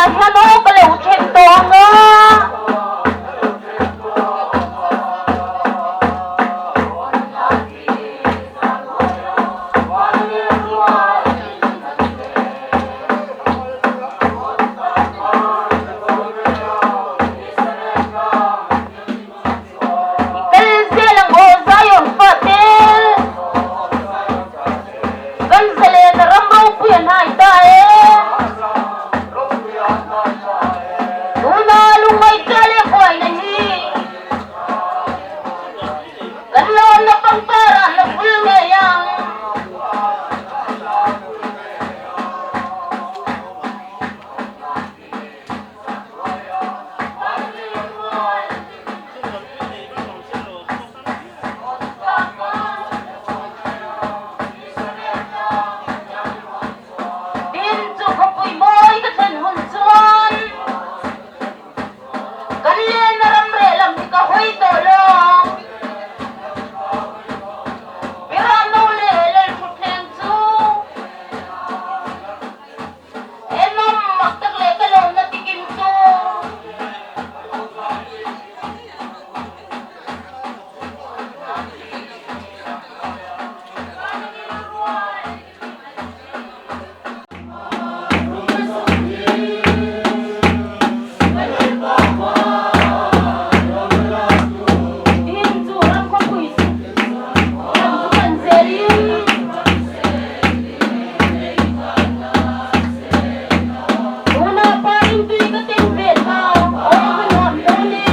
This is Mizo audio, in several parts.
Khawvelah hian aw ka lo then tawh ang a. I kal zel ang aw Zion fate, kan zalen a ram ropui a hnai ta e. Tuna lungngaihṭa leh buaina hi kan lawmna pangpar ah la vul ngei ang. Tin, chu khawpui mawi ka thlen hun chuan kan lenna ram reh lam hi ka hawi tawh lo. Pirano leh Lalthutthleng chu Enawm mak tak leh ka lawmna tikim chu. Tin chu ram khawpui lam chu kan zelin. Tuna pa in tui ka teng ve ta, aw ka nuam dawn e.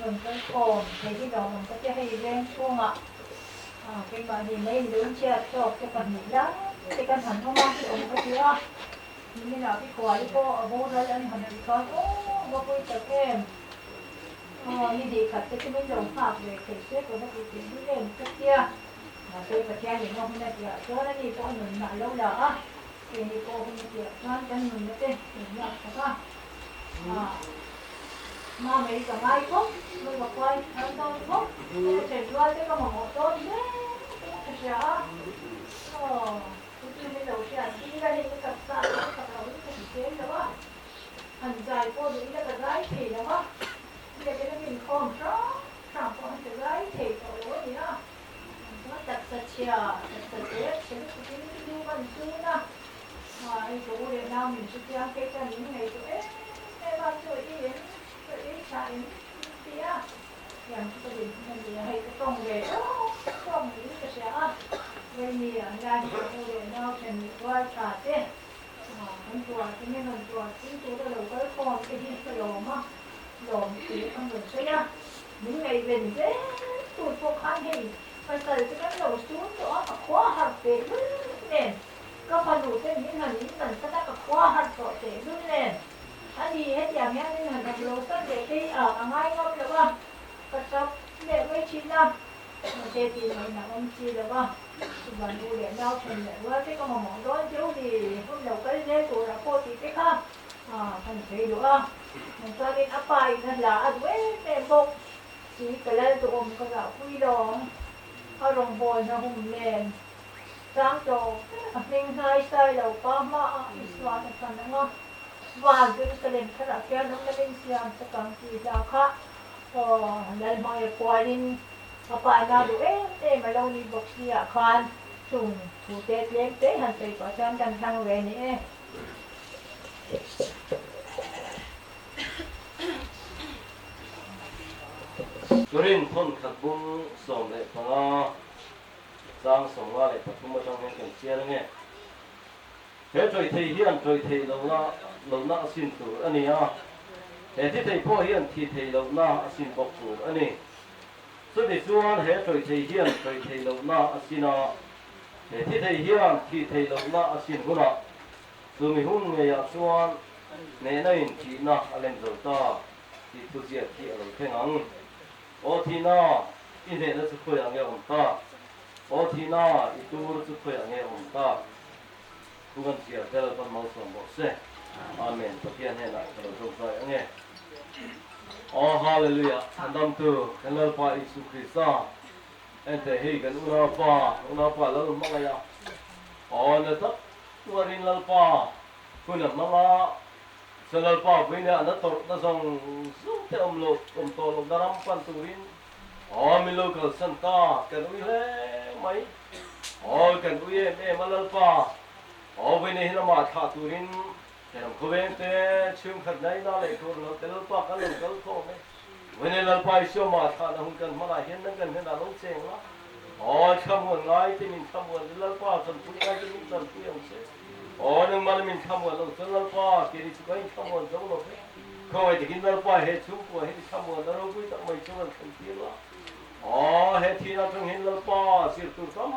Rawn kal khawm thei hi lawmawm ka tia hei veng chhungah keimahni mai lung chhiat tawk te pahnih lai te kan han awm a awm ka ti a, niminah pi Kuali pawh a boral an han tih khan aw va pawi tak em aw ni hnih khat te chu min lo nghak ve thei se ka va tih teh deuh em ka tia, mahse Pathian in a hun a tihah chuan ani pawh a nunna a lo la a, keini pawh hun a tihah chuan kan nunna te kan lak sak a. Ma mai ka ngai khawp, mai ka khuai thar dawn khawp, ka then rual te ka mamawh dawn hle te ka hria a, aw chu chu min lo hriat tir a hei ka taksa te ka chak lo in ka hrisel lo a, han zai pawh duh ila ka zai thei lo a, biakin a min khawm hrang hrang pawh han ka zai thei tawh lo a ni a, chuan taksa chhia, taksa cher chhe lutuk in ka lu kan chun a. Hei ka u leh nau min hre chiang phei chuan min ngaihtuah em em a, chaw ei em, chaw ei tha em min ti a, tiang chu ka din hun a ni a, hei ka tawng ve tawk tawk niin ka hria a, Vaini ah hian ka u leh nau then leh rual tha te kan tuah te min rawn tuah pui tur a lo kal khawm te hi ka lawm a, lawm tih an rawn sawi a, min ngaihven zel tur pawh khan hei pasal te kan lo sun tawh a, ka khua harh teh lul nen. Ka fanu te min han in man san a, ka khua harh tawh teh lul nen. A ni, hetiang hian min han awm lo san leh phei a, ka ngai ngam lo a, ka tap leh mai thin a, mahse tih ngaihna awm chi lo a, chuvan u leh nau then leh rual te ka mamawh dawn cheu ni, hun lo kal zel turah pawh tih te kha kan sawi duh a, chuanin a pa in a hla a duh em em bawk si, ka lal duhawm ka zahpui lawng, a rawngbawlna hum nen. Changtawk a hming hnai sai lo pa hmaah Isuan a chan ang a, Van Jerusalem tharah khian awm lamin siam chakang tih hla kha aw Lalhmangaiha kualin a paina duh em em a lo ni bawk si ah khan chung thu te tlem te han sawi pah chuan kan hlang ve ni e. Turin thawnkhat bung 15. Chang 53 atang hian kan chiar ange. He tawih thei hian tawih theih lohna lohna a sin tur a ni a, he thi thei pawh hian thi theih lohna a sin bawk tur a ni. Chuti chuan he tawih thei hian tawih theih lohna a sin a, he thi thei hian thi theih lohna a sin hunah chumi hun ngeiah chuan hnehna in thihna a lem zo ta tih thuziak hi a lo thleng ang. Aw Thina, i hnehna chu khawiah nge awm ta? Aw Thina, i tur chu khawiah nge awm ta? Thu kan chhiar te Lalpan malsawm rawh se. Amen. Pathian hnenah ka lo zawk zai ange. Aw Hallelujah, Chhandamtu kan Lalpa Isu Krista, ente hei kan unaupa, unaupa Lal hmangaih a, aw na tak tuarin Lalpa hun a hmang a, Chuan Lalpa vawiin a na tawrh na zawng zawng te awm loh awm tawh loh na ram pan turin aw min lo kalsan ta kan ui hle mai aw kan ui em em a Lalpa aw vawiin hian amah thlah turin ram khawveng te chhungkhat nai na leh tur lo te Lalpa kan lo kal khawm e vawiin Lalpa Isua amah thlah na hun kan hmanah hian nang kan hnenah lo cheng la aw thlamuan ngai te min thlamuan Lalpa chanpui ngai te min chanpui ang che. Aw, nangmah na min thlamuan lo chuan Lalpa, kei ni chu ka inthlamuan zo lo ve. Khawngaih takin Lalpa he chhungkua hi thlamuan a ropui tak mai chu rawn thlen tir la. Aw, he thihna atang hian Lalpa zir tur tam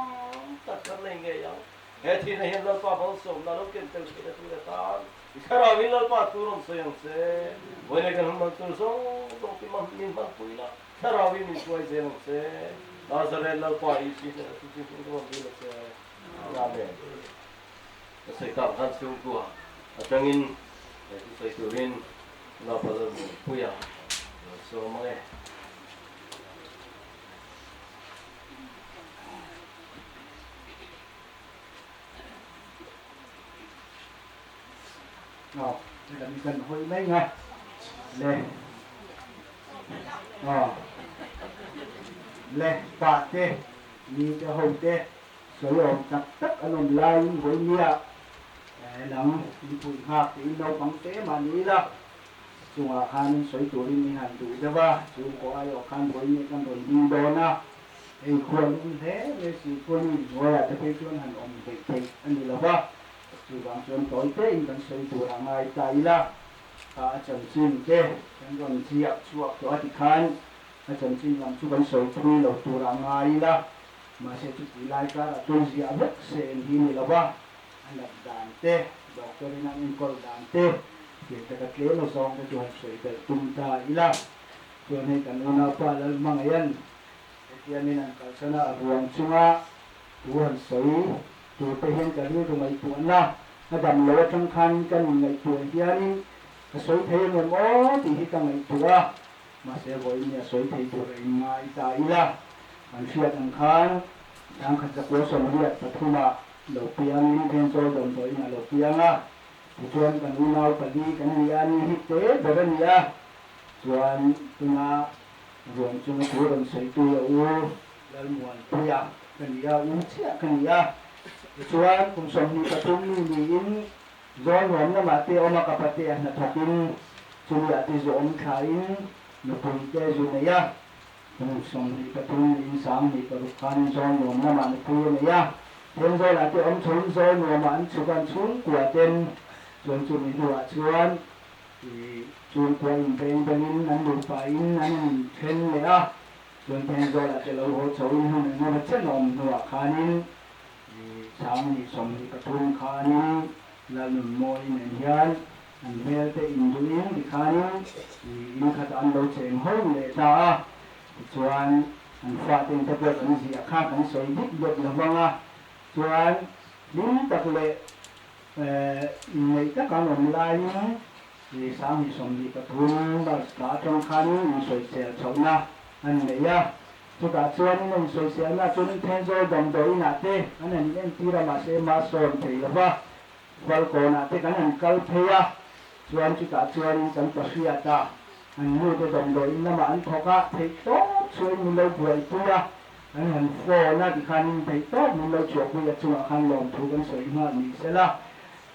tak kan nei ngei ang. He thihna hian Lalpa malsawmna lo ken tel theihna tur atan i thlarauin Lalpa thu rawn sawi ang che. Vawiin kan hun hman tur zawng zawng ti min hmanpui la, thlarauin min hruai zel ang che. Nazareth Lalpa Isu hnenah chu chu hming rawn dil a che. Amen. Ka sawi tak khan chhungkua atangin he thu sawi turin Lapa Lalmuanpuia lo sawm ang e. Aw, lam kan hawi mai nga le. Aw, le pa te, ni te ho te. Sawi awm tak tak an awm laiin vawinia nang inpui nghak tiin naupang te mah ni ila chungah khan sawi turin min han duh deuh a, chhungkaw aiawh khan vawinia kan rawn ding dawn a, hei khua lum hle mai si khuanu inhnuaiah te phei chuan han awm hleih theih a ni lo va, chuvang chuan tawi tein kan sawi tur a ngai ta ila, a chanchin te kan rawn ziak chhuak tawh a tikhan. A chanchin lam chu kan sawi thui lo tur a ngai ila, mahse chuti lai karah chuan ziah vek sen hi ni lo va, a nat dan te, doctor in an enkawl dan te, thil taka tlem a zawng te chu han sawi belh tum ta ila. Chuan hei kan unaupa Lalhmangaihan hetiangin an kalsan a, a ruang chunga thu han sawi tur te hian ka rilru ngaihtuahna a dam lo atang khan kan inngaihtuah hianin ka sawi thei angem aw tih hi ka ngaihtuah a, mahse vawiin nia sawi thei tur a inngai ta ila. Kan hriat ang khan Thangkhat zakua 83 ah lo piangin Thenzawl damdawiin a lo piang a, tichuan kan unau pali kan ni a, ni hi te ber a ni a. Chuan tuna ruang chunga thu rawn sawitu a u Lalmuanpuia ka ni a, u chiah ka ni a. Tichuan kum 23 mi niin Zawlnuam lamah te awm a, ka pate a hnathawkin chumi-ah te zu awm thlain nupui te zu nei a. Kum 23 niin 16 khanin Zawlnuam lamah nupui a nei a. Thenzawlah te awm chhoin Zawlnuamah an chhuk a, an chhungkua ten chuan chumi hnuah chuan I chhungkua inbeng bengin an nupa in an inthen leh a, chuan Thenzawl-ah te lo haw chhoin hun eng emaw chen a awm hnuah khanin i Sangni 23 khanin Lalnunmawi nen hian an hmel te induhin tikhanin i in khatah an lo cheng ho leh ta a, tichuan an fate in te pawh kan ziah kha kan sawi dik deuh lo vang a, chuan hlim tak leh Inneih tak an awm laiin i 2023 March thla atang khanin insawisel chhohna an nei a. Chutah chuanin a insawiselna chuan Thenzawl damdawiinah te an han inentir a, mahse mah sawn thei lo va, Falkawnah te kan han kal phei a, chuan chutah chuanin kan pahriata an nute damdawiin lamah an thawk a, theihtawp chhuahin min lo buaipui a. An han phone a tikhanin theihtawp min lo chhuahpui a chungah khan lawmthu kan sawi nghal ni sela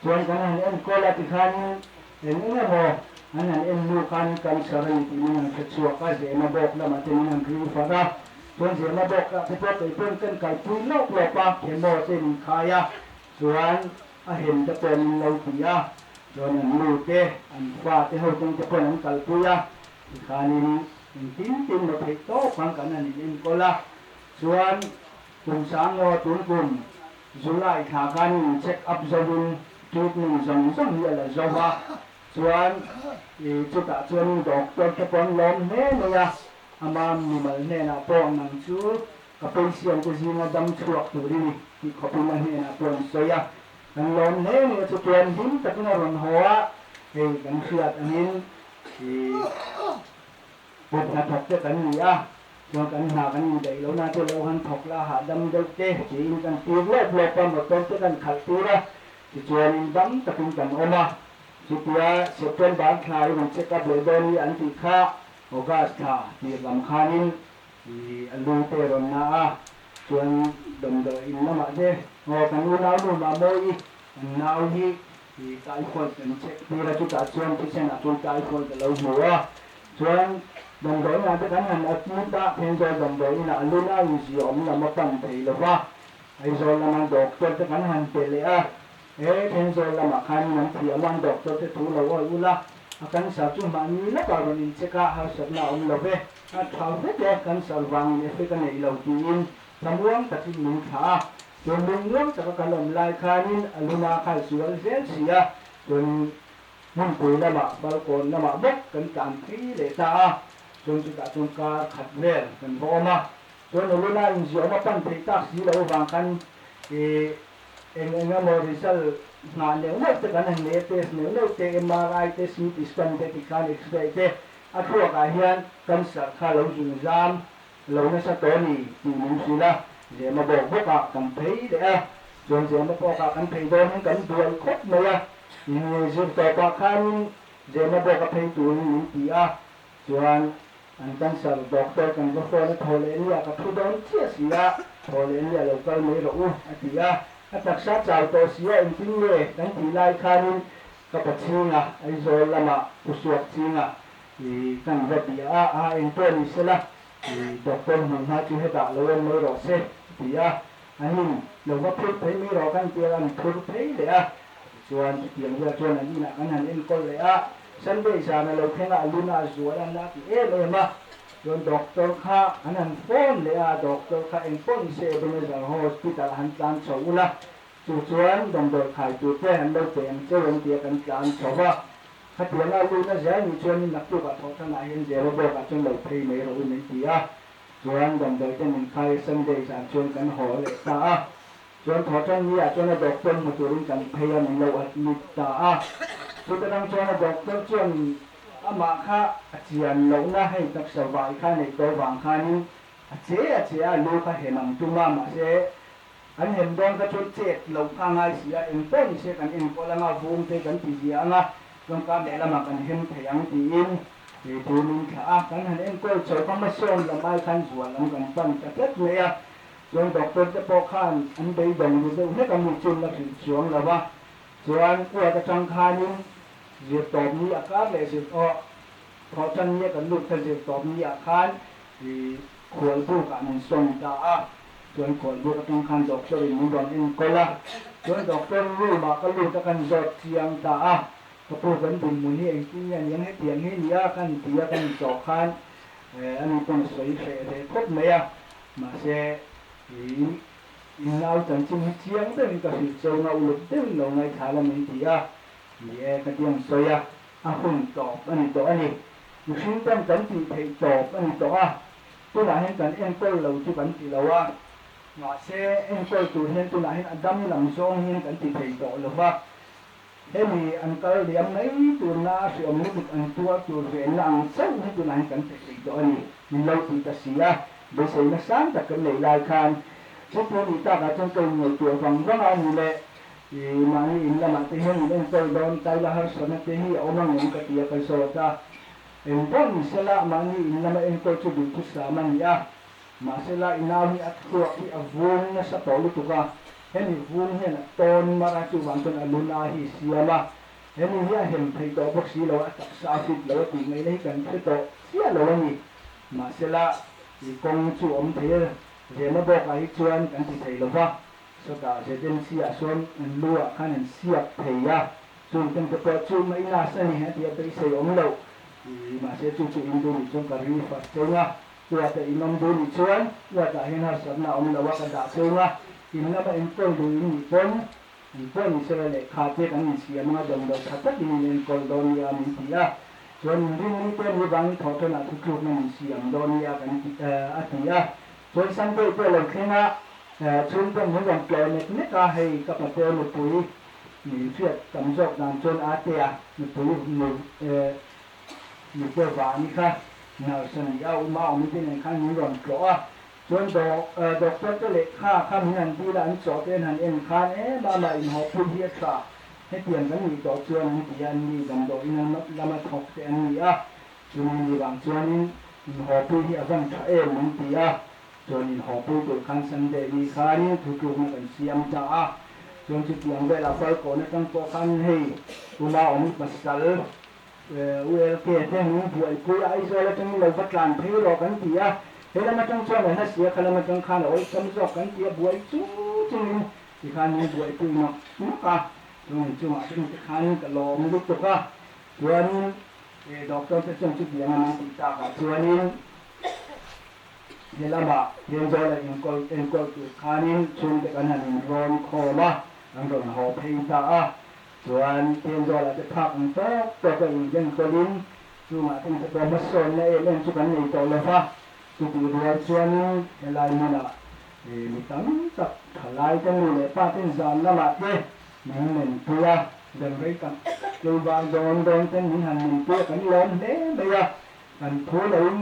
chuan kan han enkawl a tikhanin eng eng emaw an han en hnu khan cancer a ni tih min han hre chhuak a, zema bawk lamah te min han ring far a, chuan zema bawk ah te pawh kei pawn kan kalpui lawp lawp a, chemo te min khai a, chuan a hem te pawh min lo ti a, chuan an nu te an fa te ho teng te pawn an kalpui a tikhanin Engtin tin maw theih tawp ang kan han in enkawl a, chuan kum sang ngaw tun kum July thla khan in check up zo in treatment zawng zawng hi a la zo a, chuan i chutah chuan doctor te pawh an lawm hle mai a, ama mimal hnenah pawh nang chu ka patient te zinga dam chhuak tur i ni tih khawpin a hnenah pawh an sawi a, kan lawm hle mai a, chutuan hlim takin a rawn haw a, hei kan hriat angin i kut hnathawk te kan ni a, chuan kan hna kan indaih lo na te lo han thawk la hahdam deuh te tiin kan tir lawp lawp a, motor te kan khalh tir a, tichuanin dam takin kan awm a, chutia September thla i rawn check up leh dawn hi an tih kha August thla tir lam khanin i a lu te rawn na a, chuan damdawi in lamah te aw kan unau nu Mamawii kan nau hi I typhoid kan check tir a, chutah chuan thisen ah chuan typhoid a lo hmu a, chuan damdawiin ah te kan han admit a, Thenzawl damdawiin ah a lun a inzia awm lam a pan thei lo va, Aizawl lama doctor te kan han pe leh a, he Thenzawl lamah khanin an thiam a, an doctor te thu lo awih ula, a cancer chu mahni lawkah rawn in check a, harsatna a awm lo ve, a tha vek e, cancer vangin effect a neih lo tiin Thlamuang takin min thlah a, chuan lungmuang taka kan awm lai khanin a luna kha a zual zel si a, chuan hmunpui lamah balkawn lamah bawk kan tlan phei leh ta a, chuan chutah chuan kar khat vel kan va awm a, chuan a luna inziahawm a pan theih tak si loh avang khan ih eng eng emaw result nghah neuh neuh te kan han nei a, test neuh neuh te, MRI te, CT scan te tikhan X-ray te a thluakah hian cancer kha lo zungzam Lo nasa tawh a ni tih min hrilh a, Zema bawk bawkah kan phei leh a, chuan Zema bawkah kan phei dawn in kan buai khawp mai a, in zir tawpah khanin Zema bawk a phei turin min ti a, chuan an cancer doctor kan va phone a thaw leh nia ka thu dawn chiah si a, thaw leh nia lo kal mai rawh u a ti a, a taksa chau tawh si a engtin nge kan tih lai khanin ka pa chhinga Aizawl lamah Pu Suak chhinga I kan va bia a, a eng pawh ni sela, i doctor hmun hma chu hetah lo en mai rawh se, a ti a. Anin, lo va phur phei mai rawh kan tia an phur phei leh a. Tichuan, chutiang vel chuan an inah kan han enkawl leh a. Sunday zan a lo thleng a, a luna a zual a, na a ti em em a. Chuan doctor kha an han phone leh a, doctor kha eng pawh ni se Ebenezer Hospital ah han tlan chho ula, chu chuan damdawi khai tur te an lo pe ang cheu ang tia kan tlan chho va. Khatianga luna zel nih chuan naktuk ah thawhṭhan ah hian zero bawk ah chuan lo phei mai rawh u min ti a. Chuan damdawi te min khai Sunday zan chuan kan haw leh ta a. Chuan thawhṭan ni ah chuan a doctor hmu turin kan phei a, min lo admit ta a. Chuta dang chuan a doctor chuan amah kha a chian lohna hei taksa vai kha neih tawh vang khanin a che a che a, lu kha hem ang tum a, mahse an hem dawn kha chuan chet loh kha a ngai si a, eng pawh ni se kan enkawl anga vung te kan ti zia anga chuan kar lehlamah kan hem thei ang tiin thu min thlah a, kan han enkawl chho kha hmasawn lam ai khan zual lam kan pan ta tlat mai a. Chuan doctor te pawh khan an beidawng ru deuh hlek a mi chun la hrilh chuang lo a, chuan uat atang khanin zir tawp ni a kar leh zir aw thawh tan ni a kan lut kha zir tawp ni ah khan ih khual buk ah min sawn ta a, chuan khual buk atang khan doctor in min rawn enkawl a, chuan doctor room ah ka lut a kan zawt chiang ta a, ka pu kan dinhmun hi engtin nge aniang hetiang hi nia kan ti a kan zawh khan ani pawn a sawi hreh ve khawp mai a. Mahse, i in nau chanchin hi chiang deuhin ka hrilh cheu nga uluk deuhin lo ngaithla la min ti a, ni e ka ti ang sawi a, a hun tawp a ni tawh a ni. Mihring ten kan tih theih tawp a ni tawh a, tunah hian kan enkawl lo chu kan ti lo a, mahse enkawl tur hian tunah hian a dam lam zawng hian kan ti thei tawh lo va, hemi an kal liam mai turna a hriawm lutuk an tuar tur venna ang chauh hi tunah hian kan pe thei tawh a ni, min lo ti ta si a, beiseina sang tak kan nei lai khan chuti nih takah chuan ka inngaihtuah vang vang a ni le, i mahni in lamah te hian in enkawl dawn taila harsatna te hi a awm ang em ka ti a ka zawt a, eng pawh ni sela mahni in lama enkawl chu duhthusam a ni a, mahsela i nau hi a thluak hi a vung nasa tawh lutuk a, Hemi vung hian a tawn mar a, chuvang chuan a luna hi siam a, hemi hi a hem thei tawh bawk si lo, a taksa a fit lo a tih ngaihna hi kan hre tawh chiah lo a ni. Mahsela, i kawng chu awm thei e, Zema bawkah hi chuan kan ti thei lo va, sawtah ZMC ah sawn an lu ah khan an siak thei a, chung ten te pawh chu mai nasa a ni a ti a beisei awm loh, mahse chu chu in duh nih chuan ka ri fat cheng a, Uata in awm duh nih chuan uatah hian harsatna a awm lo a, ka dah chhung a, in lama enkawl duh in nih pawn in pawh ni sela lehkha te kan insiam anga damdawi tha takin in enkawl dawn nia min ti a, chuan in rinni te ni vangin thawhṭanah thutlukna min siam dawn nia kan ti a ti a, chuan Sunday pawh lo thleng a, chhungten min rawn tlawh nek nek a, hei ka pate nupui min hriat tam zawk dan chuan Atea nupui nu Nute vani kha nurse a ni a, uma awm te nen khan min rawn tlawh a, chuan doctor te lehkha kha min han dil a, an chawh te an han en khan em a, amah inhaw pui hi a tha, hetiang kan nih tawh chuan an ti a, an ni damdawiin lama thawk te an ni a, chumi ni vang chuanin inhaw pui hi a van tha em an ti a, chuan inhaw pui tur khan Sunday ni khanin thutlukna kan siam ta a, chuan chutiang velah Falkawn atang pawh khan hei uma awm pasal ULK te min buaipui a, Aizawl atangin lo va tlan phei rawh kan ti a, he lam atang chuan a hla si a, kha lam atang khan a awlsam zawk kan ti a, buai chung chungin tikhan min buaipui nawk nawk a, chuan in chungah chung te khan ka lawm lutuk a, chuanin doctor te chuan chutiang a min tih takah chuanin he lamah Thenzawl a inkawl enkawl tur khanin chhungte kan han inrawn khawm a, an rawn haw phei ta a. Chuan Thenzawl-ah te phak ang tawk tawk a inbenkawlin chungah te te pawh hmasawnna em em chu kan nei tawh lo va, chutih rual chuanin helai hmunah mi tam tak thalai te nu leh pa ten zan lamah te min menpui a, dam rei tak tak tlei var dawn dawn ten min han menpui a kan lawm hle mai a, kan thu loin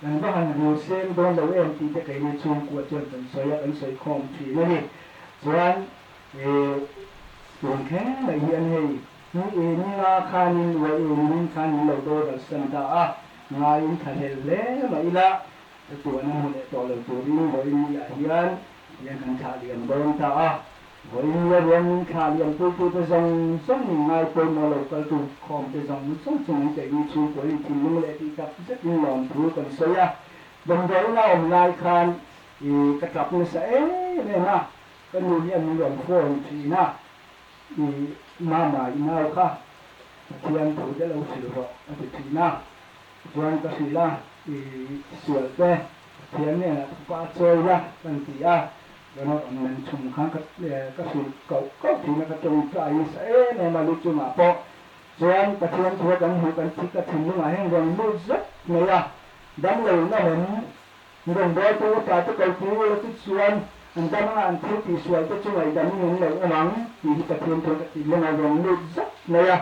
kan va han rul seng dawn lo em tih te keini chhungkua chuan kan sawi a, kan sawi khawm thin a ni. Chuan Tun thleng mai hian hei ni e ni nga khanin uai e ni rin khan min lo boral san ta a, ngaiin tha hlel hle mah ila chatuan a hmu leh tawh lo turin vawiin ni ah hian hian kan thlah liam dawn ta a, vawiin nia ruang min thlah liam puitute zawng zawng min ngai pawimawh lo kaltu khawm te zawng zawng chu min keini chhungkuain thinlung leh tih tak zetin lawmthu kan sawi a, damdawiin a awm lai khan i ka tap nasa em em a. Ka nu hian min rawn phone thin a, i mama i nau kha Pathian thu te lo hrilh rawh a ti thin a, chuan ka hrilh a. I sual te Pathian hnenah thupa a chawi la kan ti a, Ronald an men chhung khan ka ka hrilh koh koh thin a, ka tawngtai nasa em em a lu chungah pawh chuan Pathian thua kan hmuh kan thik a thinlungah hian rawn lut zet mai a, damlo in awm em rawn bawl tu upa te ko tu ula chu chuan an dam anga an thil tih sual te chu ngaihdam in an lo awm ang tih hi Pathian thuan ka thinlungah rawn lut zet mai a.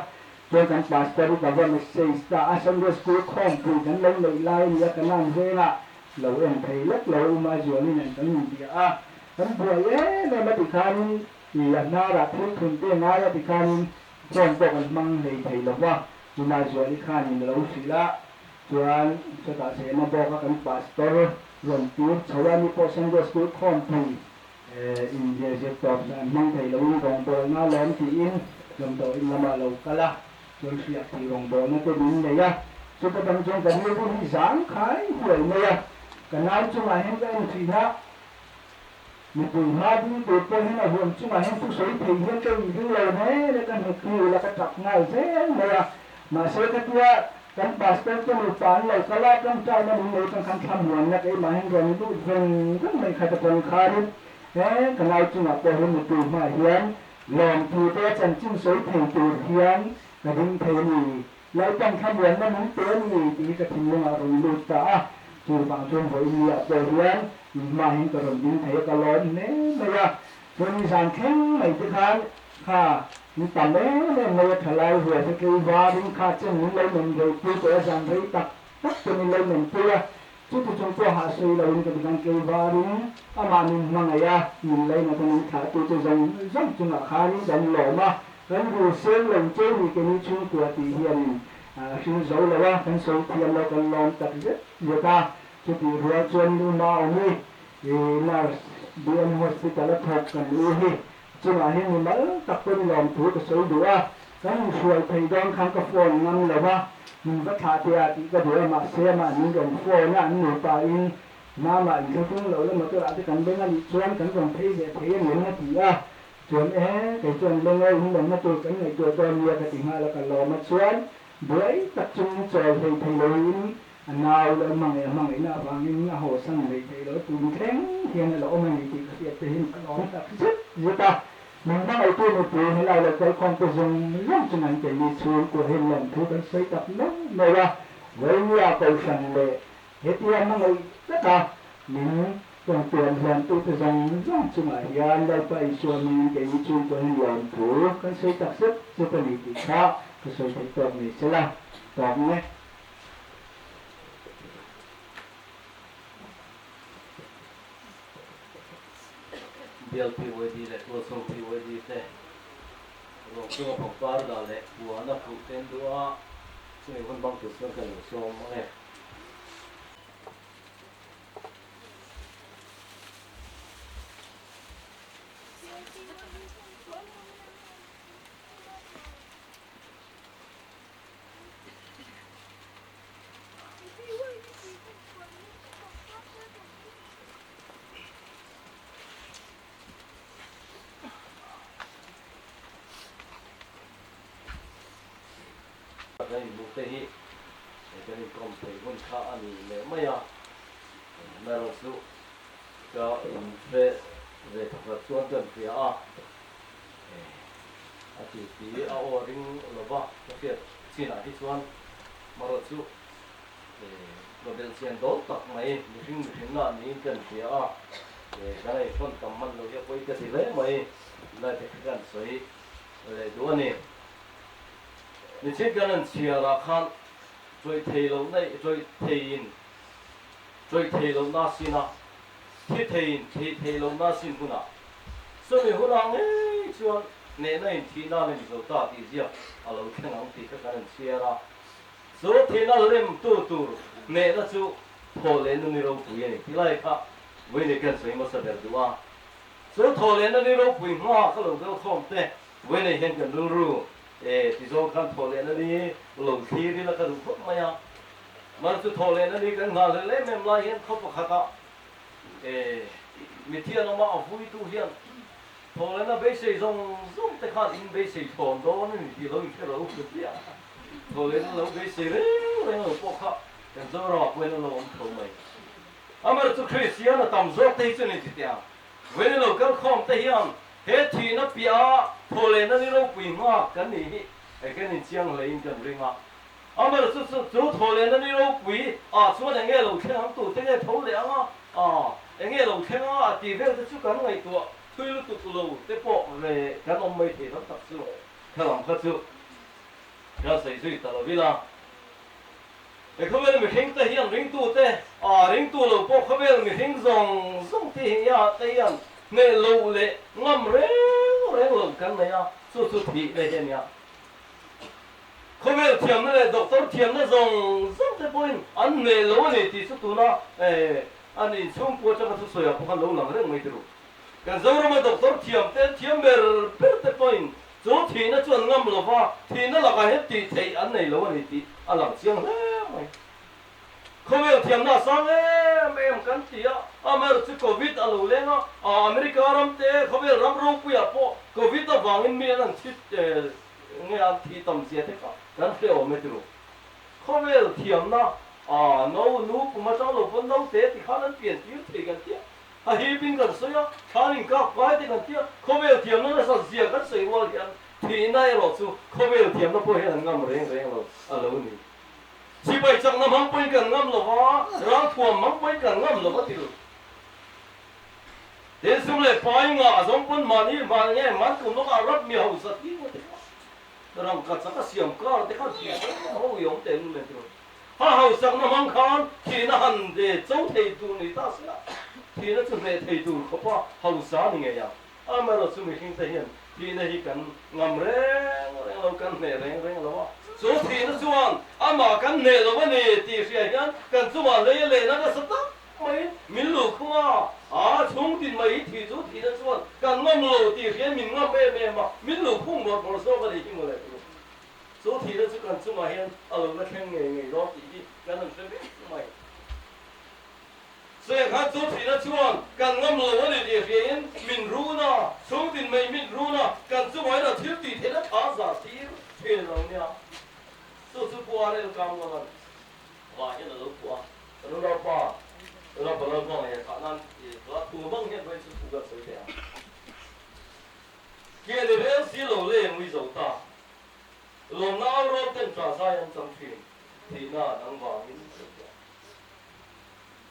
Chuan kan pastor hi ka va message ta a, Sunday school khawmpui kan lo neih lai a ni a, Kanan vengah lo en thei lek lo U Mazualin an kan inbia a, kan buai em em a ti khanin i a hnarah thil thun te ngai a ti khanin phone pawh kan hmang hlei thei lo va, U Mazuali khanin a lo hrilh a, chuan chutah zehna bawk a kan pastor rawn tir chho a, ni pawh Sunday school khawmpui Inzir zir tawp zan hmang thei loin rawngbawlna lawm tiin damdawiin lamah lo kal a, chuan hriak tih rawngbawlna te min nei a, chuta dang chuan ka rilru hi zang khai huai mai a, ka nau chungah hian ka en thin a, mipui hma ding tur pawh hian a huam chungah hian thusawi thei hian ka inring lo hle le ka hnuk hnu ila ka tap nghal zel mai a, mahse ka tia Kan pastor te nupa an lo kal a, tawngtaina min nei atang khan thlamuanna keimah hian rawn lut veng veng mai kha te pawn kharin he ka nau chungah pawh hian mipui hmaah hian lawmthu te chanchin sawi thei tur hian ka ding thei a ni, Lalpan thlamuanna min pe a ni tih hi ka thinlungah rawn lut ta a, chuvang chuan vawiinniah pawh hian in hmaah hian ka rawn ding thei a, ka lawm hle mai a, chuan nizan thleng mai te khan kha Ni tam em em mai a tha lai huai te tlei varin kha chen min lo men rei pui tawh a, zan rei tak tak te min lo men pui a, chuti chung pawh hah sawi lo in ka ti khan tlei varin amah min hmangaih a, min lainat a min thlah tu chu zawng zawng chungah khanin kan lawm a, kan ru seng lo che ni keini chhungkua tih hianin hring zo lo a, kan sawi thiam lo kan lawm tak zet zet a, chutih rual chuan nu Naomi nurse BM Hospital a thawk kan u hi Chungah hian mi mal tak pawn lawmthu ka sawi duh a, kan inhruai thei dawn khan ka phone ngam lo va, min va thlah teh ah tih ka duh a, mahse amah min rawn phone a, an nupa in mama inthlahrung loh la motor ah te kan leng a nih chuan kan rawn phei ve thei a ni a ti a, chuan e kei chuan leng e in lenna tur kan ngaihtuah dawn nia ka ti nghal a, ka lawm a chuan buai tak chung chawl hlei thei lo in A nau leh a hmangaih a hmangaihna avangin a hawsan lei theih loh tun thleng hian a la awm a ni tih ka hriat te hian ka lawm tak zet zet a. Min hmangaihtu nupui helai lo kalkhawm te zawng zawng chu ngan keini chhungkua hian lawmthu kan sawi tak meuh meuh a, Vawimia Kohhran leh hetia hmangaih taka min tawngtuan hliamtu te zawng zawng chungah hian Lalpa Isua hmingin keini chhungkua hian lawmthu kan sawi tak zet zet a ni tih kha ka sawi theih tawk ni sela tawk nge. Bial PYD leh Tualchhung PYD te ruang chunga pangpar dah leh puan a khuh ten duh a, chumi hun bang tur chuan ka lo sawm ang e. Kan inhmuh te hi kan inkawm theih hun kha a ni leh mai a, amaherawhchu ka inhre ve thawkhat chuan ka inhria a. A ti ti a aw ring lova ka hriat chinah hi chuan marawh chu ka belhchian dawl tak mai mihring mihrinna niin ka inhria a, kan ei thawn tam hman lo hi a pawi ka ti hle mai lai te kha kan sawi leh duh a ni. Nichin kan han chhiarah khan tawih thei loh na tawih theiin tawih thei lohna sina Thi theiin thih theih lohna sin hunah chumi hunah ngei chuan hnehna in thihna lem zo ta tih ziak a lo thleng ang tih kha kan han chhiar a. Chu thihna lem tu tur hnehna chu thaw lehna ni ropui a ni tih lai kha Vawiin kan sawi hmasa ber duh a. Chu thaw lehna ni ropui hmaah ka lo kal khawm te Vawiin hian kan rilru e ti zawng khan thaw lehna ni lo thlir ila ka duh khawp mai a. Mar chu thaw lehna ni kan nghah hlel em em lai hian khaw pakhatah E, mithian awma a vuitu hian thawhlehna beisei zawng zawng te khan in beisei thawn dawn a ni tih lo inhre lo hmu chiah. Thawhlehna lo beisei reng reng lo pawh kha. Kan Zoramah pawhin an lo awm tho mai. Amaherawhchu chu Kristian a tam zawk te hi chu ni ti teh ang. Vawiin lo kal khawm te hian he thihna piah a thawhlehna ni ropui nghak kan nih hi e kan inchiang hlein kan ring a. Amaherawhchu chu chu thawhlehna ni ropui ah chuan enge lo thleng ang tute nge tho leh ang a, ah enge lo thleng ang a a tih vel te chu kan ngaihtuah thui lutuk lo te pawh ve kan awm mai thei tam tak chu kha lam kha chu kan sawi zui ta lo ila. He khawvel mihring te hian ringtu te, a ringtu lo pawh khawvel mihring zawng zawng te hi a te hian hneh loh leh ngam reng reng lo kan nei a, chu chu thih na hi a nia. Khawvel thiamna leh doctor thiamna zawng zawng te pawhin an hneh lo a ni tih chu tuna an inchhungkua atanga thusawiah pawh khan lo lang reng mai tirh. Kan Zorama doctor thiam te, thiam ber ber te pawhin chu thihna chu an ngam lo va, thihna lakah hian tih theih an nei lo a ni tih a lang chiang hle mai. Khawvel thiamna a sang em em kan ti a, amaherawh chu Covid a lo leng a, America ram te, khawvel ram ropuiah pawh Covid avangin mi an an thi nge an thih tam zia te kha kan hre awm e tiro. Khawvel thiamna no nu kum atang lo pawn naute ti khan an pian tir thei kan ti a, A hipin kan sawi a, thlan inkak kai te kan tia, khawvel thiamna nasa zia kan sawi rual hian thihna erawh chu khawvel thiamna pawh hian an ngam reng reng lo a lo ni. Sipai chakna hmang pawhin kan ngam lo va, ralthuam hmang pawhin kan ngam lo va ti lo. Tin sum leh pai ngah a zawng pawn mahni mahni nge man kum lawkah rap mi hausa ti ngawt te kha rangka chaka siam kar te kha ho i awm teh lul nen ti lo. Ha hausakna hmang khan thihna han ve cho thei tur ni ta se la, thihna chu hneh thei tur khawpa hausa ni ngei ang. Amaherawh chu mihring te hian thihna hi kan ngam reng reng lo, kan hneh reng reng lo a. Chu thihna chuan amah kan hneh lo a ni tih hria hian kan chungah hlei a lehna nasa tak maiin min luh khung a, a chhung tin mai hi thih chu thihna chuan kan ngam lo tih hriain min ngam em em a, min luh khung bawrh bawrh zawk a nih hi mawle chu. Chu thihna chu kan chungah hian a lo la thleng ngei ngei dawn tih hi kan han hre vek mai. Cheng khan chu thihna chuan kan ngam lo a ni tih hriain min run a, chhungtin mai min run a, kan chungah hian a thil tih theihna tha za tir thin lo nia. Chu chu Pu RL Kamlalan vah hian a lo phuah a, Kan unaupa Unaupa Lalbuanga he thah nan hla thu hmang hian vawiin chu thu kan sawi teh ang. Ke ni rel si lo le ngui zo ta. Lawmna au rawl ten tah zai an chang thin, thihna an ang vangin a lo ti a.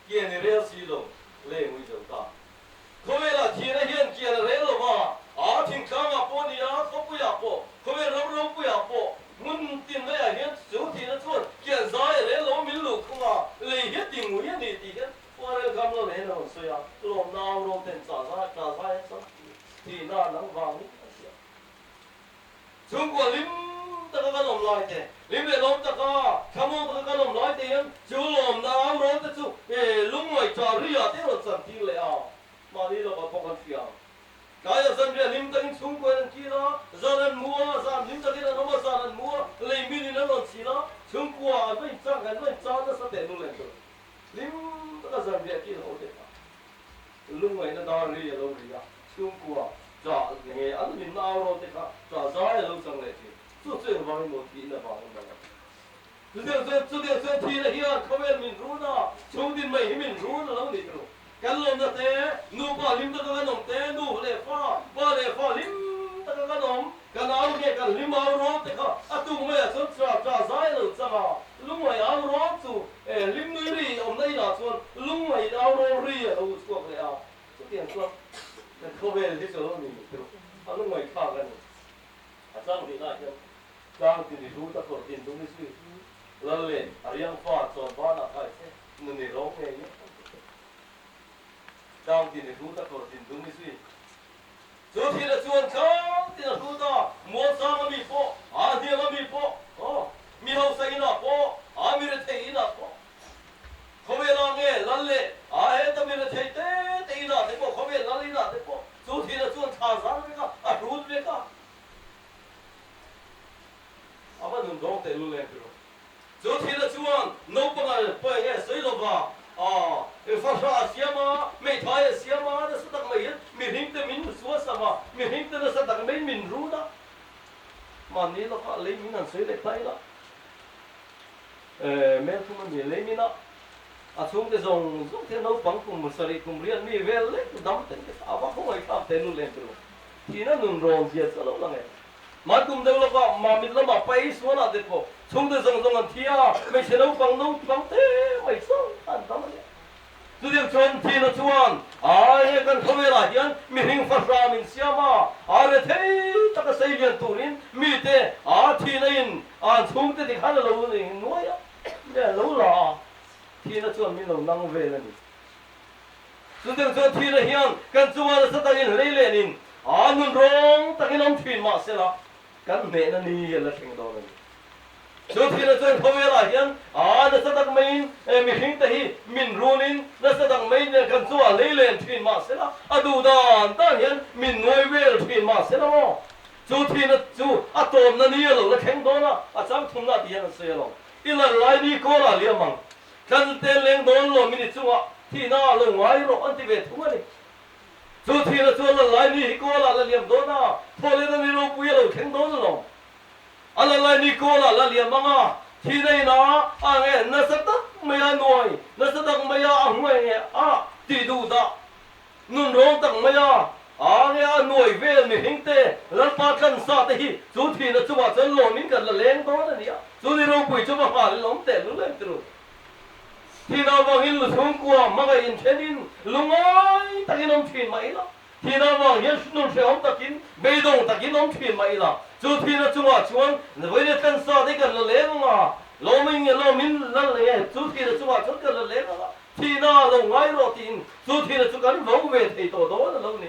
Kian i rel si lo, leng ui zo ta. Khawvelah thihna hian kian a rel lo va, a thingtlangah pawh ni a, khawpuiah pawh, khawvel ram ropuiah pawh, hmun tin maiah hian chu thihna chuan kian zai a rel lo, min luh khung a, lei hi a ti ngui a ni tih hian Puarel gam lo leh hian a rawn sawi a, lawmna au rawl ten tah zai tah zai an chang thin, thihna an ang vangin a ti a. Chhungkua hlim taka kan awm lai te, hlim leh lawm taka, thlamuang taka kan awm lai te hian chu lawmna au rawl te chu lungngaih ṭah ri ah te rawn chan tir leh a, mahni lovah pawh kan hria ang. Tlaiah zanriah hlim takin chhungkua in an kil a, zan an mu a, zan hlim takin an awm a, zan an mu a, lei min in an rawn chhil a, chhungkua an va inchang, an va inchang nasa teh lul em tur. Hlim taka zanriah kil ho te kha lungngaihna dar ri a lo ri a, chhungkua ṭah nge an hlimna au rawn te kha ṭah zai a lo chang leh ṭhin. Chu chu engvangin maw thihna vangin maw lo. Chutiang chuan chutiang chuan thihna hian khawvel min run a, chhungtin mai hi min run a lo ni turu. Kan lawmna te, nupa hlim taka kan awm te, nu leh fa, pa leh fa hlim taka kan awm, kan au nge kan hlim au rawn te kha a tuk maiah chuan ṭah ṭah zai a lo chang a, lungngaih au rawn chu hlim nui ri awmna inah chuan lungngaih au rawn ri a lo chhuak leh a. Chutiang chuan kan khawvel hi chu lo ni teuh a lungngaihthlak a ni. A chang hnihnaah hian tlang tin i hlut a kawr tin dum i zui lal leh a riang fa chawn banah kai che nun i rawng ngei ngei ang che. Tlang tin i hlut a kawr tin dum i zui chu thil a chuan tlang tin a hlut a mualsang a mi pawh a hniam a mi pawh aw mi hausa inah pawh a mi rethei inah pawh Khawvelah nge lal leh a heta mi rethei te te inah te pawh khawvel lal inah te pawh chu thil a chuan thla zar vek a, a hrut vek a. A va nun dawng teh lul em tiraw? Chu thil a chuan naupang a pawi nge sawi lova a fahrah a siam a, hmeithai a siam a, nasa tak mai hian mihring te min suasam a, mihring te nasa tak mai min run a. Mahni lawkah lei min han sawi leh ta ila. Mel thum a ni leimin a, a chhungte zawng zawng te naupang kum sarih kum riat mi vel lek dam ten te kha a va khawngaih thlak teh lul em tilo. Thihna nun rawn zia chu a lo lang e. Mahni kum deuh lawkah Mamit lamah pai sualah te pawh chhungte zawng zawng an thi a, hmeichhe naupang naupang te mai chuan an dam a nia. Chutiang chuan thihna chuan ai kan khawvelah hian mihring fahram in siam a, a rethei taka sei lian turin mite a thihna in an chhungte ti khan a lo nuai a, nge lo la a, thihna chuan min lo nang vel a ni. Chutiang chuan thihna hian kan chunga nasa takin hlei lenin a nun rawng takin awm thin mahsela kan hnehna ni a la thleng dawn a ni. Chu thil chuan khawvelah hian aa nasa tak maiin mihring te hi min runin nasa tak maiin kan chungah lei len thin mahsela a duh dan dan hian min nuai vel thin mahsela maw? Chu thil chu a tawmna ni a lo la thleng dawn a, a chang thumna tih hian an sawi alawm. I lan lai ni kawlah liam ang, tlan te leng dawn lo min i chungah thihna ah lo ngai rawh an ti ve thung a ni. Chu thil chuan lan lai ni hi kawlah la liam dawn a, thaw lehna ni ropui a lo thleng dawn alawm. A la lai ni kawl ah la liam ang a, thi na in a a nge nasa tak mai a nuai, nasa tak mai a a hmuai nge a tih duh dah, nun rawng tak mai a a nge a nuai vel mihring te Lalpa tlan sa te hi chu thi na chungah chuan lawm in kan la leng dawn a nia, chu ni ropui chu va nghal in awm teh lul em tilo. Thi na vangin lu chhungkua hmangaih in then in lungai takin awm thin mah ila. Thihna avang hian nun hrehawm takin, beidawng takin awm thin mah ila, chu thihna chungah chuan vawiin tlen sa te kan la leng ang a, lawmin nge lawmin la leng, chu thihna chungah chuan kan la leng ang a, thihna lo ngai rawh tiin chu thihna chu kan vo ve thei tawh dawn a lo ni.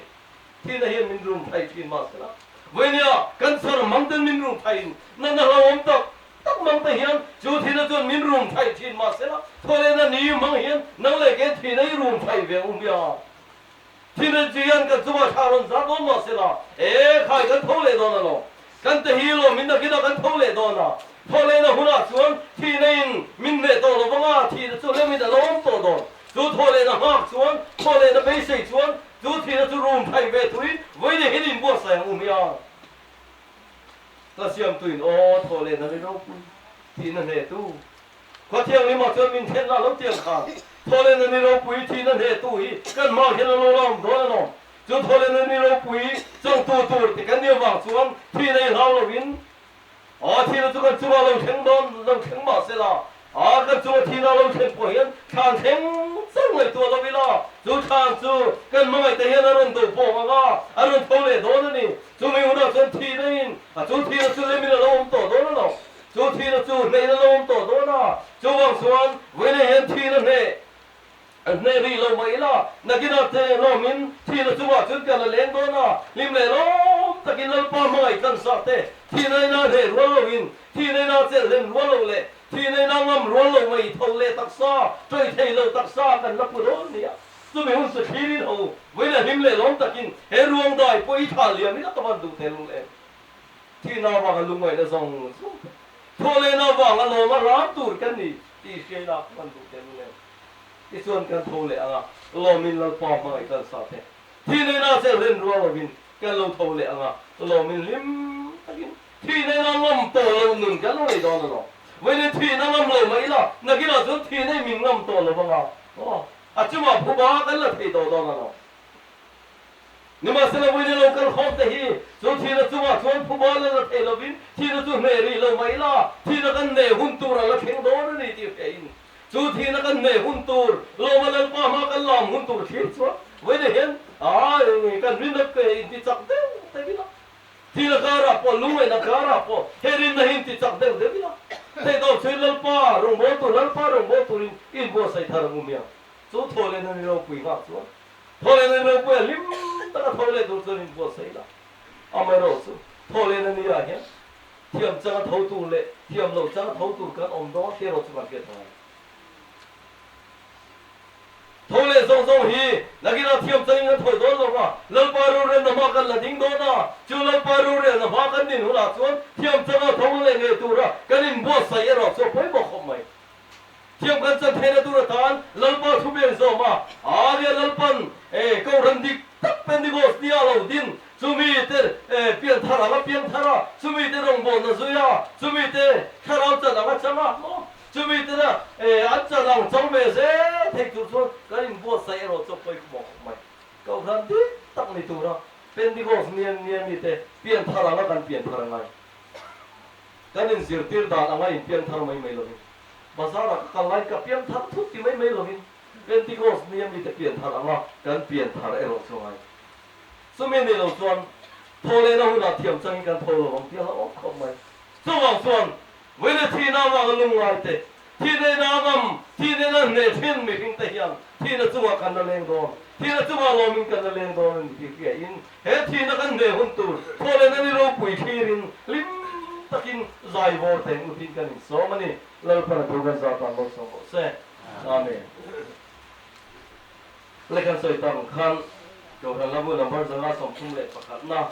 Thihna hian min rum thai thin mahsela, vawiinia kan chhar mang ten min rum thaiin natna hlauhawm tak tak mang te hian chu thihna chuan min rum thai thin mahsela, thawhlehna ni mang hian nang leh ke thihna i rum thai ve ang u hmiang. Thil chi hian kan chungah thla rawn zar dawn mah sela, e khai kan tho leh dawn alawm. Kan te hi lawm in nakinah kan tho leh dawn a, tho lehna hunah chuan thihna in min hneh tawh lo vang a, thihna chu lemin a lo awm tawh dawn. Chu thaw lehna nghak chuan, thaw lehna beisei chuan chu thihna chu rum thaih ve turin vawiin hian inbuatsaih ang u hmiang. Ka siamtuin aw thaw lehna ri ropui, thihna hnehtu. Khua thianghlimah chuan min then lah lo tiang khan Thawhlehna ni ropui thihna hnehtu hi kan hmang hian a lo la awm dawn alawm. Chu Thawhlehna ni ropui chawngtu tur ti kan nih avang chuan thihna i hlau loin a thihna chu kan chungah lo thleng dawn lo thleng mah sela a kan chunga thihna lo thlen pawh hian thlan thleng chauh ngaihtuah lo ila chu thlan chu kan hmangaihte hian a rawn do pawng ang a, a rawn tho leh dawn a ni. Chumi hunah chuan thihna in a chu thihna chu lemin a lo awm tawh dawn alawm. Chu thihna chu hnehna lo awm tawh dawn a, chuvang chuan vawiin hian thihna hneh hneh rih lo mah ila, nakinah te lawmin thihna chungah chuan kan la leng dawn a, hlim leh lawm takin Lalpa hmangaih tlan sah te, thihna ina hneh rual loin, thihna ina chelh hlen rual lo leh thihna ina ngam rual lo mai tho leh taksa, tawih thei lo taksa kan la pu dawn nia. Chumi hun chu thlirin ho, vawiin hlim leh lawm takin he ruang dai pawh i thah liam ila ka van duh tehlul em. Thihna avanga lungngaihna zawng zawng te, thawhlehna avanga lawma ram tur kan ni tih hriaina ka hman duh tehlul em? Tichuan kan tho leh ang a, lawmin Lalpa hmangaih kan sa te. Thihneihna chelh hlen rual lovin kan lo tho leh ang a, lawmin hlim takin thihneihna ngam tawh lo nun kan lo nei dawn alawm. Vawiin thihna ngam lo mah ila, nakinah chuan thihna i min ngam tawh lo vang a, aw, a chungah phuba kan la thei tawh dawn alawm. Nimahsela vawiin lo kal khawm te hi chu thihna chungah chuan phuba la la thei lovin thihna chu hneh rih lo mah ila, thihna kan hneh hun tur a la thleng dawn a ni tih hrehin chu thihna kan hneh hun tur lawma Lalpa hma kan lam hun tur thlir chuan vawiin hian aai kan rinna ke inti chak deuh deuh ila, thihna karah pawh lungngaihna karah pawh he rinna hi inti chak deuh deuh ila, theihtawp chhuin Lalpa rawngbâwl tur Lalpa rawngbâwl turin inbuatsaih thar ang u miang chu thaw lehna ni ropui nghak chuan. Thaw leh na ropui a hlim taka tho leh tur chuan inbuatsaih ila. Amaherawhchu, thaw leh na ni ah hian thiam changa tho tur leh thiam loh changa tho tur kan awm dawn tih erawh chu kan hriat ngai. Tho leh zawng zawng hi nakinah thiam changin kan thawi dawn lo va, Lalpa rorelna hma kan la ding dawn a, chu Lalpa rorelna hma kan din hunah chuan thiam changa tho leh ngei tura kan inbuatsaih erawh chu a pawimawh khawp mai. Thiam kan chan theihna tur atan Lalpa thu beng zawm a, Aria Lalpan e Kohhran dik tak Pentecost nia lo din, chumi te e pian thar anga piang thar a, chumi te rawngbawlna zui a, chumi te thlarau chan anga chang a, maw? Chumi te. inbuatsaih erawh chu a pawi khawp khawp mai. Kohhran dik tak ni tura Pentecost nia nia mite pianthar anga kan pianthar a ngai. Kan inzirtir dan anga inpianthar mai mai lovin, bazar-ah ka kal laiin ka pianthar thut ti mai mai lovin, Pentecost nia mite pianthar anga kan pianthar erawh chu a ngai. Chumi ni lo chuan thaw lehna hunah thiam changin kan tho lo ang tih a hlauhawm khawp mai. Chuvang chuan Vawile thihna avanga lungngai te, thihna ina a ngam, thihna ina hneh thin mihring te hian thihna chungah kan la leng dawn, thihna chungah lawmin kan la leng dawn a ni tih hriain he thihna kan hneh hun tur thaw lehna ni ropui thlirin hlim takin zai vawr teng utin kan insawm a ni. Lalpan a thu kan zah tan lo sawm rawh se. Amen. Leh kan sawi tak ang khan Kohhran Lamu number 131 na